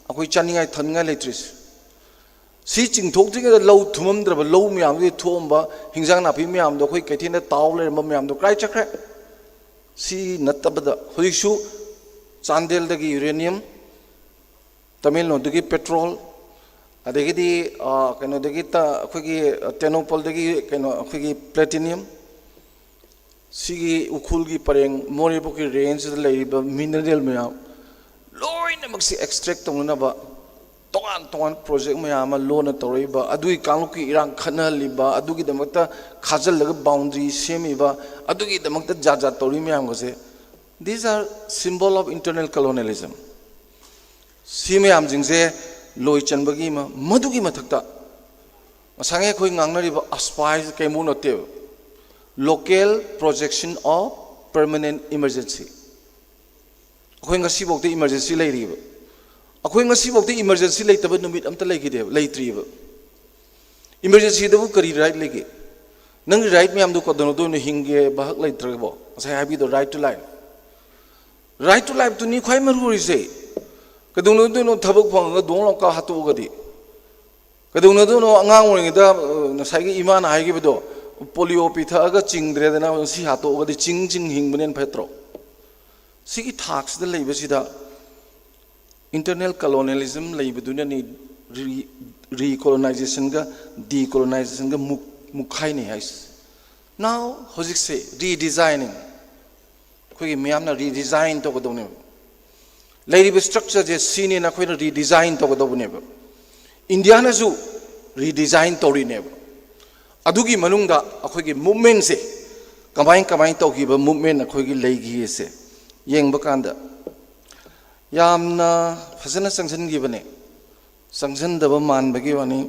ꯑꯩꯈꯣꯏ ꯆꯥꯅꯤꯡꯉꯥꯏ ꯊꯛꯅꯤꯡꯉꯥꯏ ꯂꯩꯇ꯭ꯔꯤꯁꯦ? ꯁꯤ ꯆꯤꯡꯊꯣꯛꯇ꯭ꯔꯤꯉꯩꯗ ꯂꯧ ꯊꯨꯝꯃꯝꯗ꯭ꯔꯕ ꯂꯧ ꯃꯌꯥꯝꯗꯨꯗꯤ ꯊꯣꯛꯑꯝꯕ ꯍꯤꯟꯖꯥꯡ ꯅꯥꯄꯤ ꯃꯌꯥꯝꯗꯣ, ꯑꯩꯈꯣꯏ ꯀꯩꯊꯦꯜꯗ ꯇꯥꯎ ꯂꯩꯔꯝꯕ ꯃꯌꯥꯝꯗꯣ ꯀꯗꯥꯏ ꯆꯠꯈ꯭ꯔꯦ? ꯁꯤ ꯅꯠꯇꯕꯗ ꯍꯧꯖꯤꯛꯁꯨ ꯆꯥꯟꯗꯦꯜꯗꯒꯤ ꯌꯨꯔꯦꯅꯤꯌꯝ, ꯇꯃꯦꯡꯂꯣꯡꯗꯒꯤ ꯄꯦꯇ꯭ꯔꯣꯜ, ꯑꯗꯒꯤꯗꯤ, ꯑ, ꯀꯩꯅꯣꯗꯒꯤ ꯇ-, ꯑꯩꯈꯣꯏꯒꯤ, ꯑ, ꯇꯦꯡꯅꯧꯄꯜꯗꯒꯤ ꯀꯩꯅꯣ ꯑꯩꯈꯣꯏꯒꯤ ꯄ꯭ꯂꯦꯇꯤꯅꯤꯌꯝ, ꯁꯤꯒꯤ ꯎꯈ꯭ꯔꯨꯜꯒꯤ ꯄꯔꯦꯡ ꯃꯣꯔꯦꯕꯨꯛꯀꯤ ꯔꯦꯟꯖꯁꯤꯗ ꯂꯩꯔꯤꯕ ꯃꯤꯅꯔꯦꯜ ꯃꯌꯥꯝ ꯂꯣꯏꯅꯃꯛꯁꯤ ꯑꯦꯛꯁꯇ꯭ꯔꯦꯛ ꯇꯧꯅꯅꯕ ꯇꯣꯉꯥꯟ ꯇꯣꯉꯥꯟ ꯄ꯭ꯔꯣꯖꯦꯛ ꯃꯌꯥꯝ ꯑꯃ ꯂꯣꯟꯅ ꯇꯧꯔꯛꯏꯕ, ꯑꯗꯨꯒꯤ ꯀꯥꯡꯂꯨꯞꯀꯤ ꯏꯔꯥꯡ ꯈꯠꯅꯍꯜꯂꯤꯕ, ꯑꯗꯨꯒꯤꯗꯃꯛꯇ ꯈꯥꯖꯤꯜꯂꯒ ꯕꯥꯎꯟꯗ꯭ꯔꯤ ꯁꯦꯝꯃꯤꯕ, ꯑꯗꯨꯒꯤꯗꯃꯛꯇ ꯖꯥꯠ ꯖꯥꯠ ꯇꯧꯔꯤ ꯃꯌꯥꯝꯒꯁꯦ, these are symbol of internal colonialism. ꯁꯤ ꯃꯌꯥꯝꯁꯤꯡꯁꯦ ꯂꯣꯏ ꯆꯟꯕꯒꯤ ꯃ-, ꯃꯗꯨꯒꯤ ꯃꯊꯛꯇ ꯉꯁꯥꯏꯉꯩ ꯑꯩꯈꯣꯏ ꯉꯥꯡꯅꯔꯤꯕ ꯑꯁꯄꯥꯏꯁ ꯀꯩꯃꯨ ꯅꯠꯇꯦꯕ, local projection of permanent emergency꯫ ꯑꯩꯈꯣꯏ ꯉꯁꯤꯐꯥꯎꯗ ꯏꯃꯔꯖꯦꯟꯁꯤ ꯂꯩꯔꯤꯕ꯫ ꯑꯩꯈꯣꯏ ꯉꯁꯤꯐꯥꯎꯗ ꯏꯃꯔꯖꯦꯟꯁꯤ ꯂꯩꯇꯕ ꯅꯨꯃꯤꯠ ꯑꯝꯇ ꯂꯩꯈꯤꯗꯦꯕ, ꯂꯩꯇ꯭ꯔꯤꯕ꯫ ꯏꯃꯔꯖꯦꯟꯁꯤꯗꯕꯨ ꯀꯔꯤ ꯔꯥꯏꯠ ꯂꯩꯒꯦ? ꯅꯪꯒꯤ ꯔꯥꯏꯠ ꯃꯌꯥꯝꯗꯨ ꯀꯩꯗꯧꯅꯗꯣꯏꯅꯣ? ꯍꯤꯡꯒꯦ ꯚꯥꯍꯛ ꯂꯩꯇ꯭ꯔꯒꯕꯣ? ꯉꯁꯥꯏ ꯍꯥꯏꯕꯤꯗꯣ, right to life꯫ Right to lifeꯇꯨꯅꯤ ꯈ꯭ꯋꯥꯏ ꯃꯔꯨ ꯑꯣꯏꯔꯤꯁꯦ꯫ ꯀꯩꯗꯧꯅꯗꯣꯏꯅꯣ ꯊꯕꯛ ꯐꯪꯉꯒ ꯗꯣꯡ ꯂꯥꯎ ꯀꯥ ꯍꯥꯠꯇꯣꯛꯑꯒꯗꯤ? ꯀꯩꯗꯧꯅꯗꯣꯏꯅꯣ? ꯑꯉꯥꯡ ꯑꯣꯏꯔꯤꯉꯩꯗ, ꯑ, ꯉꯁꯥꯏꯒꯤ ꯏꯃꯥꯅ ꯍꯥꯏꯈꯤꯕꯗꯣ, ꯄꯣꯂꯤꯑꯣ ꯄꯤꯊꯛꯑꯒ ꯆꯤꯡꯗ꯭ꯔꯦꯗꯅ ꯉꯁꯤ ꯍꯥꯠꯇꯣꯛꯑꯒꯗꯤ ꯆꯤꯡ ꯆꯤꯡ ꯍꯤꯡꯕꯅ ꯍꯦꯟꯅ ꯐꯠꯇ꯭ꯔꯣ? ꯁꯤꯒꯤ ꯊꯥꯛꯁꯤꯗ ꯂꯩꯕꯁꯤꯗ internal colonialism ꯂꯩꯕꯗꯨꯅꯅꯤ ꯔꯤ-, ꯔꯤꯀꯣꯂꯣꯅꯥꯏꯖꯦꯁꯟꯒ ꯗꯤꯀꯣꯂꯣꯅꯥꯏꯖꯦꯁꯟꯒ ꯃꯨꯛ-, ꯃꯨꯛꯈꯥꯏꯅꯩ ꯍꯥꯏꯁꯦ꯫ Now ꯍꯧꯖꯤꯛꯁꯦ ꯔꯤꯗꯤꯖꯥꯏꯅꯤꯡ, ꯑꯩꯈꯣꯏꯒꯤ ꯃꯤꯌꯥꯝꯅ ꯔꯤꯗꯤꯖꯥꯏꯟ ꯇꯧꯒꯗꯧꯅꯦꯕ꯫ ꯂꯩꯔꯤꯕ ꯁ꯭ꯇ꯭ꯔꯛꯆꯔꯁꯦ ꯁꯤꯅꯦꯅ ꯑꯩꯈꯣꯏꯅ ꯔꯤꯗꯤꯖꯥꯏꯟ ꯇꯧꯒꯗꯧꯕꯅꯦꯕ꯫ ꯏꯟꯗꯤꯌꯥꯅꯁꯨ ꯔꯤꯗꯤꯖꯥꯏꯟ ꯇꯧꯔꯤꯅꯦꯕ꯫ ꯑꯗꯨꯒꯤ ꯃꯅꯨꯡꯗ ꯑꯩꯈꯣꯏꯒꯤ ꯃꯨꯞꯃꯦꯟꯁꯦ ꯀꯃꯥꯏ ꯀꯃꯥꯏ ꯇꯧꯈꯤꯕ ꯃꯨꯞꯃꯦꯟ ꯑꯩꯈꯣꯏꯒꯤ ꯂꯩꯈꯤꯁꯦ ꯌꯦꯡꯕ ꯀꯥꯟꯗ ꯌꯥꯝꯅ ꯐꯖꯅ ꯆꯪꯁꯤꯟꯈꯤꯕꯅꯦ꯫ ꯆꯪꯁꯤꯟꯗꯕ ꯃꯥꯟꯕꯒꯤ ꯋꯥꯅꯤ꯫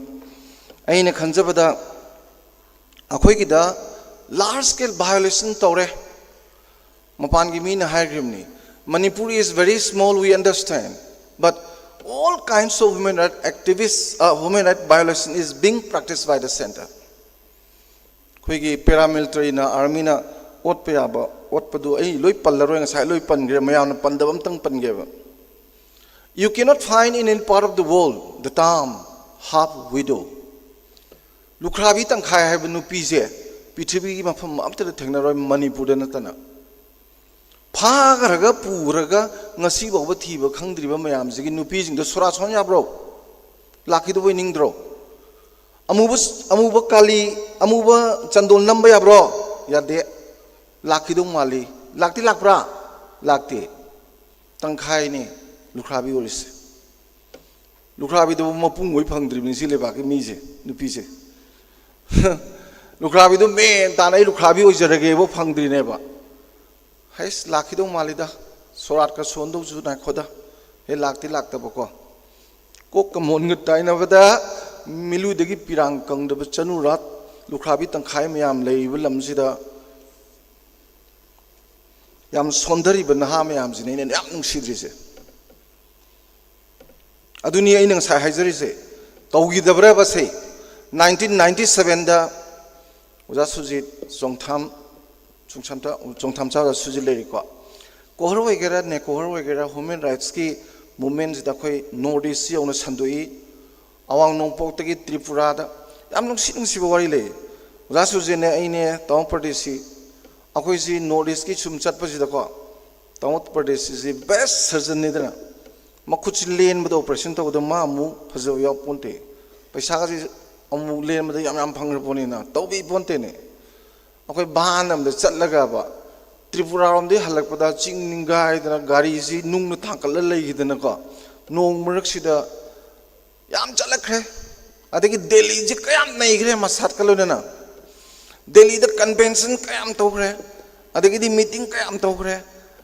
ꯑꯩꯅ ꯈꯟꯖꯕꯗ ꯑꯩꯈꯣꯏꯒꯤꯗ large scale violation ꯇꯧꯔꯦ꯫ ꯃꯄꯥꯟꯒꯤ ꯃꯤꯅ ꯍꯥꯏꯈ꯭ꯔꯤꯕꯅꯤ, "Manipur is very small, we understand, but all kinds of human rights activists, uh, human rights violation is being practiced by the center." ꯑꯩꯈꯣꯏꯒꯤ ꯄꯦꯔꯥꯃꯤꯂꯤꯇꯔꯤꯅ, ꯑꯥꯔꯃꯤꯅ ꯑꯣꯠꯄ ꯌꯥꯕ ꯑꯣꯠꯄꯗꯨ ꯑꯩ ꯂꯣꯏ ꯄꯜꯂꯔꯣꯏ, ꯉꯁꯥꯏ ꯂꯣꯏ ꯄꯟꯈ꯭ꯔꯦ, ꯃꯌꯥꯝꯅ ꯄꯟꯗꯕ ꯑꯝꯇꯪ ꯄꯟꯒꯦꯕ꯫ "You cannot find in any part of the world the term half widow." ꯂꯨꯈ꯭ꯔꯥꯕꯤ ꯇꯪꯈꯥꯏ ꯍꯥꯏꯕ ꯅꯨꯄꯤꯁꯦ ꯄ꯭ꯔꯤꯊꯤꯕꯤꯒꯤ ꯃꯐꯝ ꯑꯝꯇꯗ ꯊꯦꯡꯅꯔꯣꯏ, ꯃꯅꯤꯄꯨꯔꯗ ꯅꯠꯇꯅ꯫ ꯐꯥꯈ꯭ꯔꯒ ꯄꯨꯈ꯭ꯔꯒ ꯉꯁꯤ ꯐꯥꯎꯕ ꯊꯤꯕ ꯈꯪꯗ꯭ꯔꯤꯕ ꯃꯌꯥꯝꯁꯤꯒꯤ ꯅꯨꯄꯤꯁꯤꯡꯗꯣ ꯁꯣꯔꯥꯠ ꯁꯣꯟ ꯌꯥꯕ꯭ꯔꯣ? ꯂꯥꯛꯈꯤꯗꯧꯕ ꯅꯤꯡꯗ꯭ꯔꯣ? ꯑꯃꯨꯕ, ꯑꯃꯨꯕ ꯀꯥꯂꯤ, ꯑꯃꯨꯕ ꯆꯟꯗꯣꯟ ꯅꯝꯕ ꯌꯥꯕ꯭ꯔꯣ? ꯌꯥꯗꯦ꯫ ꯂꯥꯛꯈꯤꯗꯧ ꯃꯥꯜꯂꯤ꯫ ꯂꯥꯛꯇꯤ ꯂꯥꯛꯄ꯭ꯔꯥ? ꯂꯥꯛꯇꯦ꯫ ꯇꯪꯈꯥꯏꯅꯦ ꯂꯨꯈ꯭ꯔꯥꯕꯤ ꯑꯣꯏꯔꯤꯁꯦ꯫ ꯂꯨꯈ꯭ꯔꯥꯕꯤꯗꯨꯕꯨ ꯃꯄꯨꯡ ꯑꯣꯏ ꯐꯪꯗ꯭ꯔꯤꯕꯅꯤ ꯁꯤ ꯂꯩꯕꯥꯛꯀꯤ ꯃꯤꯁꯦ, ꯅꯨꯄꯤꯁꯦ꯫ ꯂꯨꯈ꯭ꯔꯥꯕꯤꯗꯨ ꯃꯦꯟ ꯇꯥꯅ "ꯑꯩ ꯂꯨꯈ꯭ꯔꯥꯕꯤ ꯑꯣꯏꯖꯔꯒꯦꯕꯨ" ꯐꯪꯗ꯭ꯔꯤꯅꯦꯕ꯫ "ꯍꯩꯁ, ꯂꯥꯛꯈꯤꯗꯧ ꯃꯥꯜꯂꯤꯗ, ꯁꯣꯔꯥꯠꯀ ꯁꯣꯟꯗꯧꯁꯨ ꯉꯥꯏꯈꯣꯗ", ꯍꯦ ꯂꯥꯛꯇꯤ ꯂꯥꯛꯇꯕꯀꯣ꯫ ꯀꯣꯛꯀ ꯃꯣꯟꯒ ꯇꯥꯏꯅꯕꯗ ꯃꯤꯂꯨꯗꯒꯤ ꯄꯤꯔꯥꯡ ꯀꯪꯗꯕ ꯆꯅꯨꯔꯥꯠ ꯂꯨꯈ꯭ꯔꯥꯕꯤ ꯇꯪꯈꯥꯏ ꯃꯌꯥꯝ ꯂꯩꯔꯤꯕ ꯂꯝꯁꯤꯗ ꯌꯥꯝ ꯁꯣꯟꯊꯔꯤꯕ ꯅꯍꯥ ꯃꯌꯥꯝꯁꯤꯅꯦ ꯑꯩꯅ ꯌꯥꯝ ꯅꯨꯡꯁꯤꯗ꯭ꯔꯤꯁꯦ꯫ ꯑꯗꯨꯅꯤ ꯑꯩꯅ ꯉꯁꯥꯏ ꯍꯥꯏꯖꯔꯤꯁꯦ, ꯇꯧꯈꯤꯗꯕ꯭ꯔꯕꯁꯦ? ꯅꯥꯏꯟꯇꯤꯟ ꯅꯥꯏꯟꯇꯤ ꯁꯕꯦꯟꯗ ꯑꯣꯖꯥ ꯁꯨꯖꯤꯠ ꯆꯣꯡꯊꯥꯝ, ꯆꯣꯡꯊꯥꯝꯆꯥ ꯑꯣꯖꯥ ꯁꯨꯖꯤꯠ ꯂꯩꯔꯤꯀꯣ, ꯀꯣꯍꯔ ꯑꯣꯏꯒꯦꯔꯥ, ꯅꯦꯀꯣꯍꯔ ꯑꯣꯏꯒꯦꯔꯥ, ꯍ꯭ꯌꯨꯃꯦꯟ ꯔꯥꯏꯠꯁꯀꯤ ꯃꯨꯞꯃꯦꯟꯁꯤꯗ ꯑꯩꯈꯣꯏ ꯅꯣꯔꯠ ꯏꯁ ꯌꯧꯅ ꯁꯟꯗꯣꯛꯏ꯫ ꯑꯋꯥꯡ ꯅꯣꯡꯄꯣꯛꯇꯒꯤ ꯇ꯭ꯔꯤꯄꯨꯔꯥꯗ ꯌꯥꯝ ꯅꯨꯡꯁꯤ ꯅꯨꯡꯁꯤꯕ ꯋꯥꯔꯤ ꯂꯩ꯫ ꯑꯣꯖꯥ ꯁꯨꯖꯤꯠꯅꯦ, ꯑꯩꯅꯦ, ꯇꯥꯃꯣ ꯄ꯭ꯔꯗꯤꯞꯁꯤ, ꯑꯩꯈꯣꯏꯁꯤ ꯅꯣꯔꯠ ꯏꯁꯀꯤ ꯁꯨꯝ ꯆꯠꯄꯁꯤꯗꯀꯣ, ꯇꯥꯃꯣ ꯄ꯭ꯔꯗꯤꯞꯁꯤꯁꯤ best surgeonꯅꯤꯗꯅ, ꯃꯈꯨꯠꯁꯤ ꯂꯦꯟꯕꯗ, operation ꯇꯧꯕꯗ ꯃꯥ ꯑꯃꯨꯛ ꯐꯖꯕ ꯌꯥꯎ ꯄꯣꯟꯇꯦ꯫ ꯄꯩꯁꯥꯒꯁꯤ ꯑꯃꯨꯛ ꯂꯦꯟꯕꯗ ꯌꯥꯝ ꯌꯥꯝ ꯐꯪꯈ꯭ꯔ ꯄꯣꯠꯅꯤꯅ ꯇꯧꯕꯤ ꯄꯣꯟꯇꯦꯅꯦ꯫ ꯑꯩꯈꯣꯏ ꯚꯥꯟ ꯑꯃꯗ ꯆꯠꯂꯒꯕ, ꯇ꯭ꯔꯤꯄꯨꯔꯥꯔꯣꯝꯗꯒꯤ ꯍꯜꯂꯛꯄꯗ ꯆꯤꯡ ꯅꯤꯡꯒꯥꯏꯗꯅ ꯒꯥꯔꯤꯁꯤ ꯅꯨꯡꯅ ꯊꯥꯡꯀꯠꯂ ꯂꯩꯈꯤꯗꯅꯀꯣ, ꯅꯣꯡ ꯃꯔꯛꯁꯤꯗ ꯌꯥꯝ ꯆꯠꯂꯛꯈ꯭ꯔꯦ꯫ ꯑꯗꯒꯤ ꯗꯦꯜꯂꯤꯁꯦ ꯀꯌꯥꯝ ꯅꯩꯈ꯭ꯔꯦ ꯃꯁꯥꯠꯀ ꯂꯣꯏꯅꯅ꯫ ꯗꯦꯜꯂꯤꯗ ꯀꯟꯚꯦꯟꯁꯟ ꯀꯌꯥꯝ ꯇꯧꯈ꯭ꯔꯦ, ꯑꯗꯒꯤꯗꯤ ꯃꯤꯇꯤꯡ ꯀꯌꯥꯝ ꯇꯧꯈ꯭ꯔꯦ,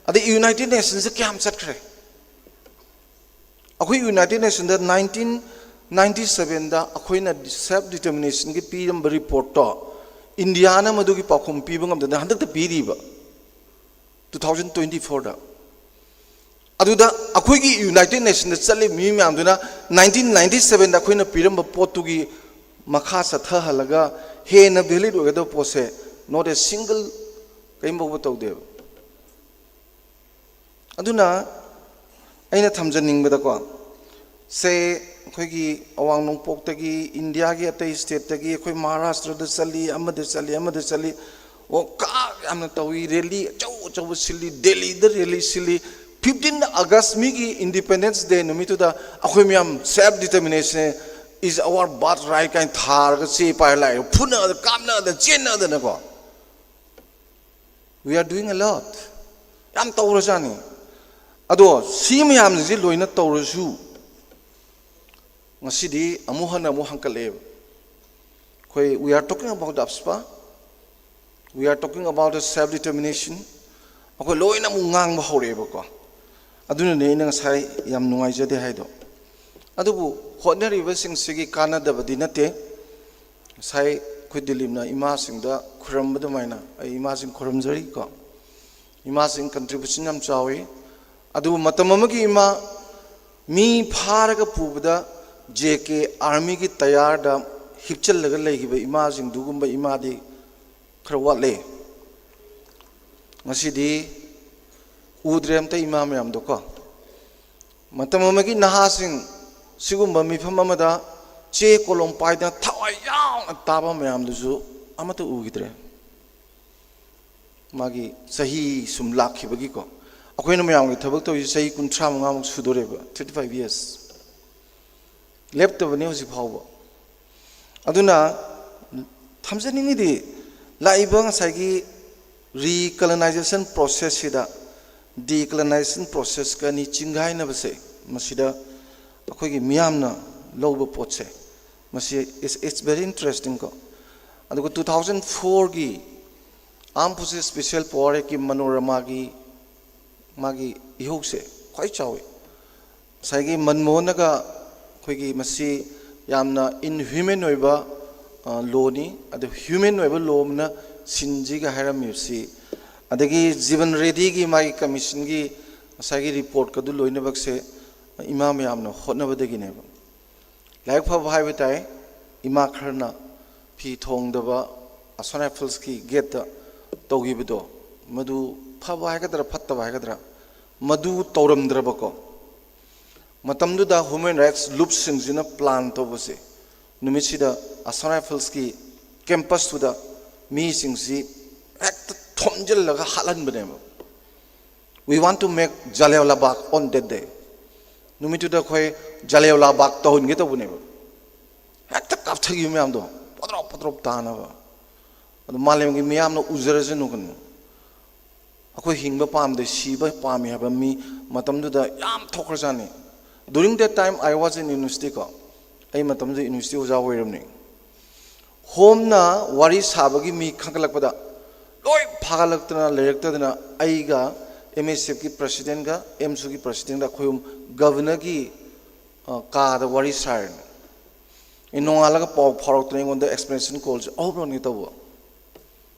ꯑꯗꯩ ꯌꯨꯅꯥꯏꯇꯦꯠ ꯅꯦꯁꯟꯁꯦ ꯀꯌꯥꯝ ꯆꯠꯈ꯭ꯔꯦ꯫ ꯑꯩꯈꯣꯏ ꯌꯨꯅꯥꯏꯇꯦꯠ ꯅꯦꯁꯟꯗ ꯅꯥꯏꯟꯇꯤꯟ ꯅꯥꯏꯟꯇꯤ ꯁꯕꯦꯟꯗ ꯑꯩꯈꯣꯏꯅ ꯁꯦꯜꯐ ꯗꯤꯇꯔꯃꯤꯅꯦꯁꯟꯒꯤ ꯄꯤꯔꯝꯕ ꯔꯤꯄꯣꯔꯠꯇꯣ ꯏꯟꯗꯤꯌꯥꯅ ꯃꯗꯨꯒꯤ ꯄꯥꯎꯈꯨꯝ ꯄꯤꯕ ꯉꯝꯗꯅ ꯍꯟꯗꯛꯇ ꯄꯤꯔꯤꯕ ꯇꯨ ꯊꯥꯎꯖꯟ ꯇ꯭ꯋꯦꯟꯇꯤ ꯐꯣꯔꯗ꯫ ꯑꯗꯨꯗ ꯑꯩꯈꯣꯏꯒꯤ ꯌꯨꯅꯥꯏꯇꯦꯠ ꯅꯦꯁꯟꯗ ꯆꯠꯂꯤꯕ ꯃꯤ ꯃꯌꯥꯝꯗꯨꯅ ꯅꯥꯏꯟꯇꯤꯟ ꯅꯥꯏꯟꯇꯤ ꯁꯕꯦꯟꯗ ꯑꯩꯈꯣꯏꯅ ꯄꯤꯔꯝꯕ ꯄꯣꯠꯇꯨꯒꯤ ꯃꯈꯥ ꯆꯠꯊꯍꯜꯂꯒ ꯍꯦꯟꯅ ꯚꯦꯂꯤꯠ ꯑꯣꯏꯒꯗꯕ ꯄꯣꯠꯁꯦ not a single ꯀꯔꯤꯝ ꯐꯥꯎꯕ ꯇꯧꯗꯦꯕ꯫ ꯑꯗꯨꯅ ꯑꯩꯅ ꯊꯝꯖꯅꯤꯡꯕꯗꯀꯣ, ꯁꯦ ꯑꯩꯈꯣꯏꯒꯤ ꯑꯋꯥꯡ ꯅꯣꯡꯄꯣꯛꯇꯒꯤ, ꯏꯟꯗꯤꯌꯥꯒꯤ ꯑꯇꯩ ꯁ꯭ꯇꯦꯠꯇꯒꯤ, ꯑꯩꯈꯣꯏ ꯃꯍꯥꯔꯥꯁꯇ꯭ꯔꯗ ꯆꯠꯂꯤ, ꯑꯃꯗ ꯆꯠꯂꯤ, ꯑꯃꯗ ꯆꯠꯂꯤ, ꯑꯣ ꯀꯥ ꯌꯥꯝꯅ ꯇꯧꯏ, ꯔꯦꯂꯤ ꯑꯆꯧ ꯑꯆꯧꯕ ꯁꯤꯜꯂꯤ, ꯗꯦꯜꯂꯤꯗ ꯔꯦꯂꯤ ꯁꯤꯜꯂꯤ꯫ ꯐꯤꯐꯇꯤꯟ ꯑꯥꯒꯁ ꯃꯤꯒꯤ ꯏꯟꯗꯤꯄꯦꯟꯗꯦꯟꯁ ꯗꯦ ꯅꯨꯃꯤꯠꯇꯨꯗ ꯑꯩꯈꯣꯏ ꯃꯌꯥꯝ self determination is our birthright ꯀꯥꯏꯅ ꯊꯥꯔꯒ ꯆꯦ ꯄꯥꯏꯔ ꯂꯥꯛꯑꯦ, ꯐꯨꯅꯗ ꯀꯥꯞꯅꯗ ꯆꯦꯟꯅꯗꯅꯀꯣ꯫ We are doing a lot. ꯌꯥꯝ ꯇꯧꯔꯖꯥꯠꯅꯤ꯫ ꯑꯗꯣ ꯁꯤ ꯃꯌꯥꯝꯁꯤ ꯂꯣꯏꯅ ꯇꯧꯔꯁꯨ ꯉꯁꯤꯗꯤ ꯑꯃꯨꯛ ꯍꯟꯅ ꯑꯃꯨꯛ ꯍꯪꯀꯠꯂꯛꯑꯦꯕ꯫ ꯑꯩꯈꯣꯏ we are talking about AFSPA, we are talking about the self determination, ꯑꯩꯈꯣꯏ ꯂꯣꯏꯅ ꯑꯃꯨꯛ ꯉꯥꯡꯕ ꯍꯧꯔꯛꯑꯦꯕꯀꯣ꯫ ꯑꯗꯨꯅꯅꯦ ꯑꯩꯅ ꯉꯁꯥꯏ ꯌꯥꯝ ꯅꯨꯡꯉꯥꯏꯖꯗꯦ ꯍꯥꯏꯗꯣ꯫ ꯑꯗꯨꯕꯨ ꯍꯣꯠꯅꯔꯤꯕꯁꯤꯡꯁꯤꯒꯤ ꯀꯥꯟꯅꯗꯕꯗꯤ ꯅꯠꯇꯦ꯫ ꯉꯁꯥꯏ ꯑꯩꯈꯣꯏ ꯗꯤꯂꯤꯞꯅ ꯏꯃꯥꯁꯤꯡꯗ ꯈꯨꯔꯝꯕ ꯑꯗꯨꯃꯥꯏꯅ ꯑꯩ ꯏꯃꯥꯁꯤꯡ ꯈꯨꯔꯨꯝꯖꯔꯤꯀꯣ꯫ ꯏꯃꯥꯁꯤꯡ contribution ꯌꯥꯝ ꯆꯥꯎꯏ꯫ ꯑꯗꯨꯕꯨ ꯃꯇꯝ ꯑꯃꯒꯤ ꯏꯃꯥ ꯃꯤ ꯐꯥꯔꯒ ꯄꯨꯕꯗ ꯖꯦ ꯀꯦ ꯑꯥꯔꯃꯤꯒꯤ ꯇꯌꯥꯔꯗ ꯍꯤꯞꯆꯜꯂꯒ ꯂꯩꯈꯤꯕ ꯏꯃꯥꯁꯤꯡꯗꯨꯒꯨꯝꯕ ꯏꯃꯥꯗꯤ ꯈꯔ ꯋꯥꯠꯂꯦ꯫ ꯉꯁꯤꯗꯤ ꯎꯗ꯭ꯔꯦ ꯑꯝꯇ ꯏꯃꯥ ꯃꯌꯥꯝꯗꯣꯀꯣ꯫ ꯃꯇꯝ ꯑꯃꯒꯤ ꯅꯍꯥꯁꯤꯡ ꯁꯤꯒꯨꯝꯕ ꯃꯤꯐꯝ ꯑꯃꯗ ꯆꯦ ꯀꯣꯂꯣꯝ ꯄꯥꯏꯗꯅ ꯊꯋꯥꯏ ꯌꯥꯎꯅ ꯇꯥꯕ ꯃꯌꯥꯝꯗꯨꯁꯨ ꯑꯃꯠꯇ ꯎꯈꯤꯗ꯭ꯔꯦ꯫ ꯃꯥꯒꯤ ꯆꯍꯤ ꯁꯨꯝ ꯂꯥꯛꯈꯤꯕꯒꯤꯀꯣ꯫ ꯑꯩꯈꯣꯏꯅ ꯃꯌꯥꯝꯒꯤ ꯊꯕꯛ ꯇꯧꯔꯤꯁꯦ ꯆꯍꯤ ꯀꯨꯟꯊ꯭ꯔꯥ ꯃꯉꯥꯃꯨꯛ ꯁꯨꯗꯣꯔꯦꯕ, thirty five years꯫ ꯂꯦꯞꯇꯕꯅꯤ ꯍꯧꯖꯤꯛ ꯐꯥꯎꯕ꯫ ꯑꯗꯨꯅ ꯊꯝꯖꯅꯤꯡꯉꯤꯗꯤ, ꯂꯥꯛꯏꯕ ꯉꯁꯥꯏꯒꯤ recolonization process ꯁꯤꯗ decolonization process ꯀ ꯑꯅꯤ ꯆꯤꯡꯒꯥꯏꯅꯕꯁꯦ, ꯃꯁꯤꯗ ꯑꯩꯈꯣꯏꯒꯤ ꯃꯤꯌꯥꯝꯅ ꯂꯧꯕ ꯄꯣꯠꯁꯦ, ꯃꯁꯤ it's, it's very interesting ꯀꯣ꯫ ꯑꯗꯨꯒ two thousand fourꯒꯤ Armed Forces Special Power Actꯀꯤ ꯃꯅꯣꯔꯃꯥꯒꯤ ꯃꯥꯒꯤ ꯏꯍꯧꯁꯦ ꯈ꯭ꯋꯥꯏ ꯆꯥꯎꯋꯤ꯫ ꯉꯁꯥꯏꯒꯤ ꯃꯟꯃꯣꯍꯟꯅꯒ ꯑꯩꯈꯣꯏꯒꯤ ꯃꯁꯤ ꯌꯥꯝꯅ inhuman ꯑꯣꯏꯕ ꯂꯣꯅꯤ, ꯑꯗꯨ human ꯑꯣꯏꯕ ꯂꯣ ꯑꯃꯅ ꯁꯤꯟꯁꯤꯒ ꯍꯥꯏꯔꯝꯃꯤꯕꯁꯤ, ꯑꯗꯒꯤ ꯖꯤꯕꯟ ꯔꯦꯗꯤꯒꯤ ꯃꯥꯒꯤ ꯀꯃꯤꯁꯟꯒꯤ ꯉꯁꯥꯏꯒꯤ ꯔꯤꯄꯣꯔꯠꯀꯗꯨ ꯂꯣꯏꯅꯃꯛꯁꯦ ꯏꯃꯥ ꯃꯌꯥꯝꯅ ꯍꯣꯠꯅꯕꯗꯒꯤꯅꯦꯕ꯫ ꯂꯥꯏꯕꯛ ꯐꯕ ꯍꯥꯏꯕ ꯇꯥꯏ, ꯏꯃꯥ ꯈꯔꯅ ꯐꯤ ꯊꯣꯡꯗꯕ ꯑꯁꯣꯝ ꯔꯥꯏꯐꯜꯁꯀꯤ ꯒꯦꯠꯇ ꯇꯧꯈꯤꯕꯗꯣ, ꯃꯗꯨ ꯐꯕ ꯍꯥꯏꯒꯗ꯭ꯔꯥ ꯐꯠꯇꯕ ꯍꯥꯏꯒꯗ꯭ꯔꯥ, ꯃꯗꯨ ꯇꯧꯔꯝꯗ꯭ꯔꯕꯀꯣ꯫ ꯃꯇꯝꯗꯨꯗ ꯍ꯭ꯌꯨꯃꯦꯟ ꯔꯥꯏꯠꯁ ꯂꯨꯞꯁꯤꯡꯁꯤꯅ ꯄ꯭ꯂꯥꯟ ꯇꯧꯕꯁꯦ, ꯅꯨꯃꯤꯠꯁꯤꯗ ꯑꯁꯥꯝ ꯔꯥꯏꯐꯜꯁꯀꯤ ꯀꯦꯝꯄꯁꯇꯨꯗ ꯃꯤꯁꯤꯡꯁꯤ ꯍꯦꯛꯇ ꯊꯣꯝꯖꯤꯜꯂꯒ ꯍꯥꯠꯍꯟꯕꯅꯦꯕ꯫ We want to make Jallianwala Bagh on that day. ꯅꯨꯃꯤꯠꯇꯨꯗ ꯑꯩꯈꯣꯏ ꯖꯥꯂꯤꯌꯥꯟꯋꯥꯂꯥ ꯕꯥꯒ ꯇꯧꯍꯟꯒꯦ ꯇꯧꯕꯅꯦꯕ꯫ ꯍꯦꯛꯇ ꯀꯥꯞꯊꯈꯤꯕ ꯃꯌꯥꯝꯗꯣ ꯄꯣꯗ꯭ꯔꯣꯞ ꯄꯣꯗ꯭ꯔꯣꯞ ꯇꯥꯅꯕ꯫ ꯑꯗꯨ ꯃꯥꯂꯦꯝꯒꯤ ꯃꯤꯌꯥꯝꯅ ꯎꯖꯔꯁꯅꯨ ꯀꯩꯅꯣ꯫ ꯑꯩꯈꯣꯏ ꯍꯤꯡꯕ ꯄꯥꯝꯗꯦ, ꯁꯤꯕ ꯄꯥꯝꯃꯤ ꯍꯥꯏꯕ ꯃꯤ ꯃꯇꯝꯗꯨꯗ ꯌꯥꯝ ꯊꯣꯛꯈ꯭ꯔꯖꯥꯠꯅꯤ꯫ During that time I was in university ꯀꯣ, ꯑꯩ ꯃꯇꯝꯗꯨꯗ ꯌꯨꯅꯤꯚꯔꯁꯤꯇꯤ ꯑꯣꯖꯥ ꯑꯣꯏꯔꯝꯅꯤ꯫ ꯍꯣꯝꯅ ꯋꯥꯔꯤ ꯁꯥꯕꯒꯤ ꯃꯤ ꯈꯟꯒꯠꯂꯛꯄꯗ ꯂꯣꯏ ꯐꯥꯒꯠꯂꯛꯇꯅ ꯂꯩꯔꯛꯇꯗꯅ ꯑꯩꯒ ꯑꯦꯝ ꯑꯦꯁ ꯑꯦꯐꯀꯤ ꯄ꯭ꯔꯁꯤꯗꯦꯟꯒ ꯑꯦꯝꯁꯨꯒꯤ ꯄ꯭ꯔꯁꯤꯗꯦꯟꯒ ꯑꯩꯈꯣꯏ ꯑꯍꯨꯝ ꯒꯕꯔꯅꯔꯒꯤ, ꯑ, ꯀꯥꯗ ꯋꯥꯔꯤ ꯁꯥꯔꯤꯅꯤ꯫ ꯑꯩ ꯅꯣꯡꯉꯥꯜꯂꯒ ꯄꯥꯎ ꯐꯥꯎꯔꯛꯇꯅ ꯑꯩꯉꯣꯟꯗ ꯑꯦꯛꯁꯄ꯭ꯂꯦꯅꯦꯁꯟ ꯀꯣꯜꯁꯦ ꯑꯍꯨꯝꯂꯛꯅꯤ ꯇꯧꯕ꯫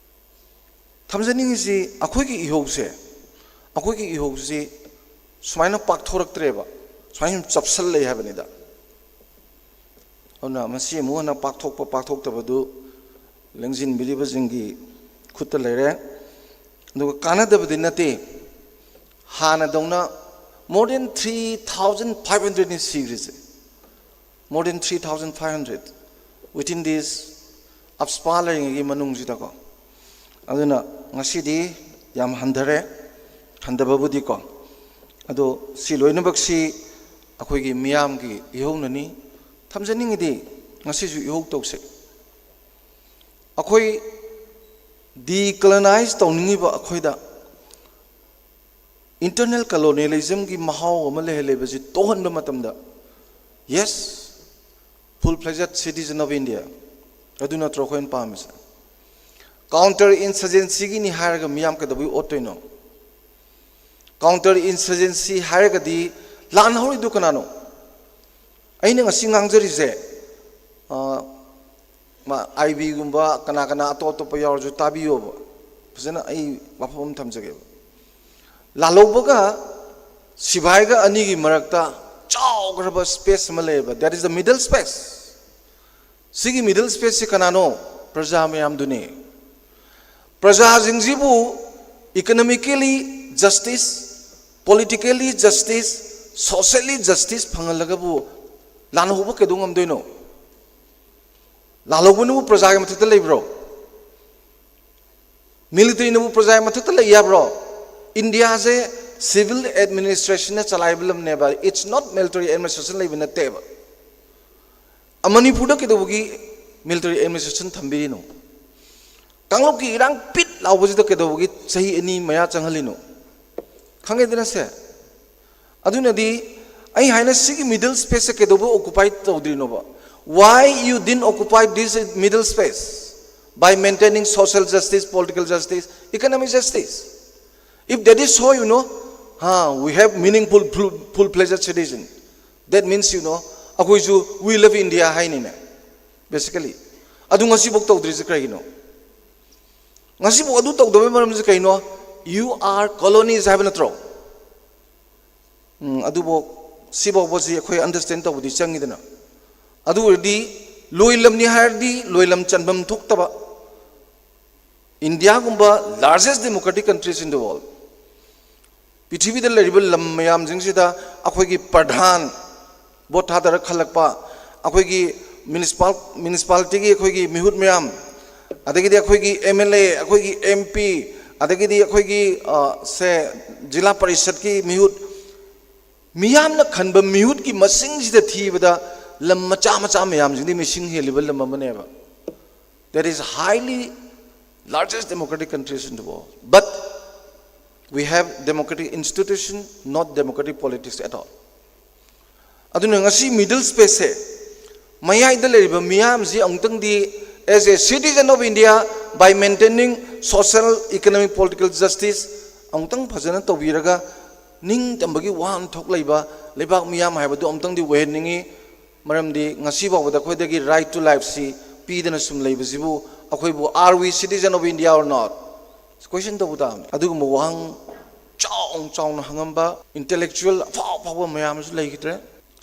ꯊꯝꯖꯅꯤꯡꯉꯤꯁꯤ ꯑꯩꯈꯣꯏꯒꯤ ꯏꯍꯧꯁꯦ, ꯑꯩꯈꯣꯏꯒꯤ ꯏꯍꯧꯁꯤ ꯁꯨꯃꯥꯏꯅ ꯄꯥꯛꯊꯣꯔꯛꯇ꯭ꯔꯦꯕ, ꯁꯨꯃꯥꯏꯅ ꯁꯨꯝ ꯆꯞꯁꯜꯂꯛꯑꯦ ꯍꯥꯏꯕꯅꯤꯗ꯫ ꯑꯗꯨꯅ ꯃꯁꯤ ꯑꯃꯨꯛ ꯍꯟꯅ ꯄꯥꯛꯊꯣꯛꯄ ꯄꯥꯛꯊꯣꯛꯇꯕꯗꯨ ꯂꯦꯡꯁꯤꯟꯕꯤꯔꯤꯕꯁꯤꯡꯒꯤ ꯈꯨꯠꯇ ꯂꯩꯔꯦ꯫ ꯑꯗꯨꯒ ꯀꯥꯟꯅꯗꯕꯗꯤ ꯅꯠꯇꯦ, ꯍꯥꯟꯅꯗꯧꯅ more than three thousand five hundredꯅꯤ ꯁꯤꯈ꯭ꯔꯤꯁꯦ, more than three thousand five hundred within this ꯑꯞꯁꯄꯥ ꯂꯩꯔꯤꯉꯩꯒꯤ ꯃꯅꯨꯡꯁꯤꯗꯀꯣ꯫ ꯑꯗꯨꯅ ꯉꯁꯤꯗꯤ ꯌꯥꯝ ꯍꯟꯊꯔꯦ, ꯍꯟꯊꯕꯕꯨꯗꯤꯀꯣ꯫ ꯑꯗꯣ ꯁꯤ ꯂꯣꯏꯅꯃꯛꯁꯤ ꯑꯩꯈꯣꯏꯒꯤ ꯃꯤꯌꯥꯝꯒꯤ ꯏꯍꯧꯅꯅꯤ꯫ ꯊꯝꯖꯅꯤꯡꯉꯤꯗꯤ ꯉꯁꯤꯁꯨ ꯏꯍꯧ ꯇꯧꯁꯦ꯫ ꯑꯩꯈꯣꯏ ꯗꯤꯀꯣꯂꯣꯅꯥꯏꯖ ꯇꯧꯅꯤꯡꯉꯤꯕ ꯑꯩꯈꯣꯏꯗ internal colonialismꯒꯤ ꯃꯍꯥꯎ ꯑꯃ ꯂꯩꯍꯜꯂꯤꯕꯁꯤ ꯇꯣꯛꯍꯟꯕ ꯃꯇꯝꯗ, yes, full fledged citizen of India. ꯑꯗꯨ ꯅꯠꯇ꯭ꯔꯣ ꯑꯩꯈꯣꯏꯅ ꯄꯥꯝꯃꯤꯁꯦ? Counter insurgencyꯒꯤꯅꯤ ꯍꯥꯏꯔꯒ ꯃꯤꯌꯥꯝ ꯀꯩꯗꯧꯕꯩ ꯑꯣꯠꯇꯣꯏꯅꯣ? Counter insurgency ꯍꯥꯏꯔꯒꯗꯤ ꯂꯥꯟ ꯍꯧꯔꯤꯗꯨ ꯀꯅꯥꯅꯣ? ꯑꯩꯅ ꯉꯁꯤ ꯉꯥꯡꯖꯔꯤꯁꯦ, ꯑꯥ, ꯃꯥ, IBꯒꯨꯝꯕ ꯀꯅꯥ ꯀꯅꯥ ꯑꯇꯣꯞ ꯑꯇꯣꯞꯄ ꯌꯥꯎꯔꯁꯨ ꯇꯥꯕꯤꯌꯣꯕ꯫ ꯐꯖꯅ ꯑꯩ ꯋꯥꯐꯝ ꯑꯃ ꯊꯝꯖꯒꯦꯕ꯫ ꯂꯥꯜꯍꯧꯕꯒ ꯁꯤꯐꯥꯏꯒ ꯑꯅꯤꯒꯤ ꯃꯔꯛꯇ ꯆꯥꯎꯈ꯭ꯔꯕ space ꯑꯃ ꯂꯩꯌꯦꯕ, that is the middle space. ꯁꯤꯒꯤ middle spaceꯁꯤ ꯀꯅꯥꯅꯣ? ꯄ꯭ꯔꯖꯥ ꯃꯌꯥꯝꯗꯨꯅꯤ꯫ ꯄ꯭ꯔꯖꯥꯁꯤꯡꯁꯤꯕꯨ economically justice, politically justice, socially justice ꯐꯪꯍꯜꯂꯒꯕꯨ ꯂꯥꯜꯍꯧꯕ ꯀꯩꯗꯧ ꯉꯝꯗꯣꯏꯅꯣ? ꯂꯥꯜꯍꯧꯕꯅꯕꯨ ꯄ꯭ꯔꯖꯥꯒꯤ ꯃꯊꯛꯇ ꯂꯩꯕ꯭ꯔꯣ? Militaryꯅꯕꯨ ꯄ꯭ꯔꯖꯥꯒꯤ ꯃꯊꯛꯇ ꯂꯩ ꯌꯥꯕ꯭ꯔꯣ? ꯏꯟꯗꯤꯌꯥꯁꯦ civil administrationꯅ ꯆꯂꯥꯏꯕ ꯂꯝꯅꯦꯕ, it's not military administration ꯂꯩꯕ ꯅꯠꯇꯦꯕ꯫ ꯑ, ꯃꯅꯤꯄꯨꯔꯗ ꯀꯩꯗꯧꯕꯒꯤ military administration ꯊꯝꯕꯤꯔꯤꯅꯣ? ꯀꯥꯡꯂꯨꯞꯀꯤ ꯏꯔꯥꯡ ꯄꯤꯠ ꯂꯥꯎꯕꯁꯤꯗ ꯀꯩꯗꯧꯕꯒꯤ ꯆꯍꯤ ꯑꯅꯤ ꯃꯌꯥ ꯆꯪꯍꯜꯂꯤꯅꯣ? ꯈꯪꯉꯦꯗꯅ ꯁꯦ? ꯑꯗꯨꯅꯗꯤ ꯑꯩ ꯍꯥꯏꯅ ꯁꯤꯒꯤ middle spaceꯁꯦ ꯀꯩꯗꯧꯕ occupy ꯇꯧꯗ꯭ꯔꯤꯅꯣꯕ? Why you didn't occupy this middle space by maintaining social justice, political justice, economic justice? If that is so, you know, ha, we have meaningful, full, full-fledged citizen. That means, you know, ꯑꯩꯈꯣꯏꯁꯨ we love India ꯍꯥꯏꯅꯤꯅꯦ, basically. ꯑꯗꯨ ꯉꯁꯤꯐꯥꯎ ꯇꯧꯗ꯭ꯔꯤꯁꯦ ꯀꯔꯤꯒꯤꯅꯣ? ꯉꯁꯤꯐꯥꯎ ꯑꯗꯨ ꯇꯧꯗꯕꯩ ꯃꯔꯝꯁꯦ ꯀꯩꯅꯣ? You are colonies ꯍꯥꯏꯕ ꯅꯠꯇ꯭ꯔꯣ? ꯎꯝ, ꯑꯗꯨꯕꯨ ꯁꯤꯐꯥꯎꯕꯁꯤ ꯑꯩꯈꯣꯏ understand ꯇꯧꯕꯗꯤ ꯆꯪꯉꯤꯗꯅ꯫ ꯑꯗꯨ ꯑꯣꯏꯔꯗꯤ ꯂꯣꯏꯂꯝꯅꯤ ꯍꯥꯏꯔꯗꯤ ꯂꯣꯏꯂꯝ ꯆꯟꯐꯝ ꯊꯣꯛꯇꯕ꯫ ꯏꯟꯗꯤꯌꯥꯒꯨꯝꯕ largest democratic countries in the world, ꯄ꯭ꯔꯤꯊꯤꯕꯤꯗ ꯂꯩꯔꯤꯕ ꯂꯝ ꯃꯌꯥꯝꯁꯤꯡꯁꯤꯗ ꯑꯩꯈꯣꯏꯒꯤ ꯄ꯭ꯔꯙꯥꯟ, vote ꯊꯥꯗꯔ ꯈꯜꯂꯛꯄ, ꯑꯩꯈꯣꯏꯒꯤ municipal, municipalityꯒꯤ ꯑꯩꯈꯣꯏꯒꯤ ꯃꯤꯍꯨꯠ ꯃꯌꯥꯝ, ꯑꯗꯒꯤꯗꯤ ꯑꯩꯈꯣꯏꯒꯤ MLA, ꯑꯩꯈꯣꯏꯒꯤ MP, ꯑꯗꯒꯤꯗꯤ ꯑꯩꯈꯣꯏꯒꯤ, ꯑ, ꯁꯦ, ꯖꯤꯂꯥ ꯄꯔꯤꯁꯠꯀꯤ ꯃꯤꯍꯨꯠ, ꯃꯤꯌꯥꯝꯅ ꯈꯟꯕ ꯃꯤꯍꯨꯠꯀꯤ ꯃꯁꯤꯡꯁꯤꯗ ꯊꯤꯕꯗ ꯂꯝ ꯃꯆꯥ ꯃꯆꯥ ꯃꯌꯥꯝꯁꯤꯡꯗꯤ ꯃꯤꯁꯤꯡ ꯍꯦꯜꯂꯤꯕ ꯂꯝ ꯑꯃꯅꯦꯕ꯫ That is highly largest democratic countries in the world. But we have democratic institution, not democratic politics at all. ꯑꯗꯨꯅ ꯉꯁꯤ middle spaceꯁꯦ ꯃꯌꯥꯏꯗ ꯂꯩꯔꯤꯕ ꯃꯤꯌꯥꯝꯁꯤ ꯑꯃꯨꯛꯇꯪꯗꯤ, as a citizen of India, by maintaining social, economic, political justice, ꯑꯃꯨꯛꯇꯪ ꯐꯖꯅ ꯇꯧꯕꯤꯔꯒ ꯅꯤꯡꯇꯝꯕꯒꯤ ꯋꯥꯍꯟꯊꯣꯛ ꯂꯩꯕ ꯂꯩꯕꯥꯛ ꯃꯤꯌꯥꯝ ꯍꯥꯏꯕꯗꯨ ꯑꯃꯨꯛꯇꯪꯗꯤ ꯑꯣꯏꯍꯟꯅꯤꯡꯉꯤ꯫ ꯃꯔꯝꯗꯤ ꯉꯁꯤ ꯐꯥꯎꯕꯗ ꯑꯩꯈꯣꯏꯗꯒꯤ right to lifeꯁꯤ ꯄꯤꯗꯅ ꯁꯨꯝ ꯂꯩꯕꯁꯤꯕꯨ ꯑꯩꯈꯣꯏꯕꯨ, are we citizen of India or not? Question ꯇꯧꯕ ꯇꯥꯕꯅꯤ꯫ ꯑꯗꯨꯒꯨꯝꯕ ꯋꯥꯍꯪ ꯆꯥꯎꯅ ꯆꯥꯎꯅ ꯍꯪꯉꯝꯕ intellectual ꯑꯐꯥꯎ ꯑꯐꯥꯎꯕ ꯃꯌꯥꯝ ꯑꯃꯁꯨ ꯂꯩꯈꯤꯗ꯭ꯔꯦ꯫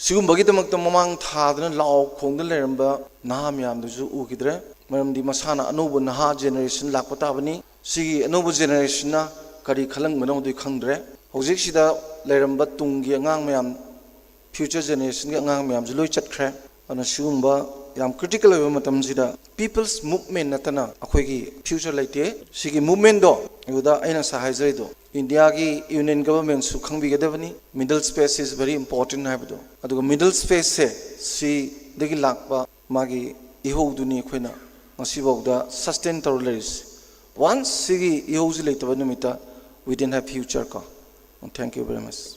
ꯁꯤꯒꯨꯝꯕꯒꯤꯗꯃꯛꯇ ꯃꯃꯥꯡ ꯊꯥꯗꯅ ꯂꯥꯎ ꯈꯣꯡꯗꯅ ꯂꯩꯔꯝꯕ ꯅꯍꯥ ꯃꯌꯥꯝꯗꯨꯁꯨ ꯎꯈꯤꯗ꯭ꯔꯦ꯫ ꯃꯔꯝꯗꯤ ꯃꯁꯥꯅ ꯑꯅꯧꯕ ꯅꯍꯥ generation ꯂꯥꯛꯄ ꯇꯥꯕꯅꯤ꯫ ꯁꯤꯒꯤ ꯑꯅꯧꯕ generationꯅ ꯀꯔꯤ ꯈꯜꯂꯝꯒꯅꯣꯗꯤ ꯈꯪꯗ꯭ꯔꯦ꯫ ꯍꯧꯖꯤꯛꯁꯤꯗ ꯂꯩꯔꯝꯕ ꯇꯨꯡꯒꯤ ꯑꯉꯥꯡ ꯃꯌꯥꯝ, future generationꯒꯤ ꯑꯉꯥꯡ ꯃꯌꯥꯝꯁꯨ ꯂꯣꯏ ꯆꯠꯈ꯭ꯔꯦ꯫ ꯑꯗꯨꯅ ꯁꯤꯒꯨꯝꯕ ꯌꯥꯝ critical ꯑꯣꯏꯕ ꯃꯇꯝꯁꯤꯗ people's movement ꯅꯠꯇꯅ ꯑꯩꯈꯣꯏꯒꯤ future ꯂꯩꯇꯦ꯫ ꯁꯤꯒꯤ movementꯗꯣ, ꯑꯗꯨꯗ ꯑꯩꯅ ꯉꯁꯥꯏ ꯍꯥꯏꯖꯔꯤꯗꯣ, Indiaꯒꯤ union governmentꯁꯨ ꯈꯪꯕꯤꯒꯗꯕꯅꯤ, middle space is very important ꯍꯥꯏꯕꯗꯣ꯫ ꯑꯗꯨꯒ middle spaceꯁꯦ, ꯁꯤꯗꯒꯤ ꯂꯥꯛꯄ ꯃꯥꯒꯤ ꯏꯍꯧꯗꯨꯅꯤ ꯑꯩꯈꯣꯏꯅ ꯉꯁꯤꯐꯥꯎꯗ sustain ꯇꯧꯔ ꯂꯩꯔꯤꯁꯤ꯫ Once ꯁꯤꯒꯤ ꯏꯍꯧꯁꯤ ꯂꯩꯇꯕ ꯅꯨꯃꯤꯠꯇ, we don't have future ꯀꯣ꯫ Thank you very much꯫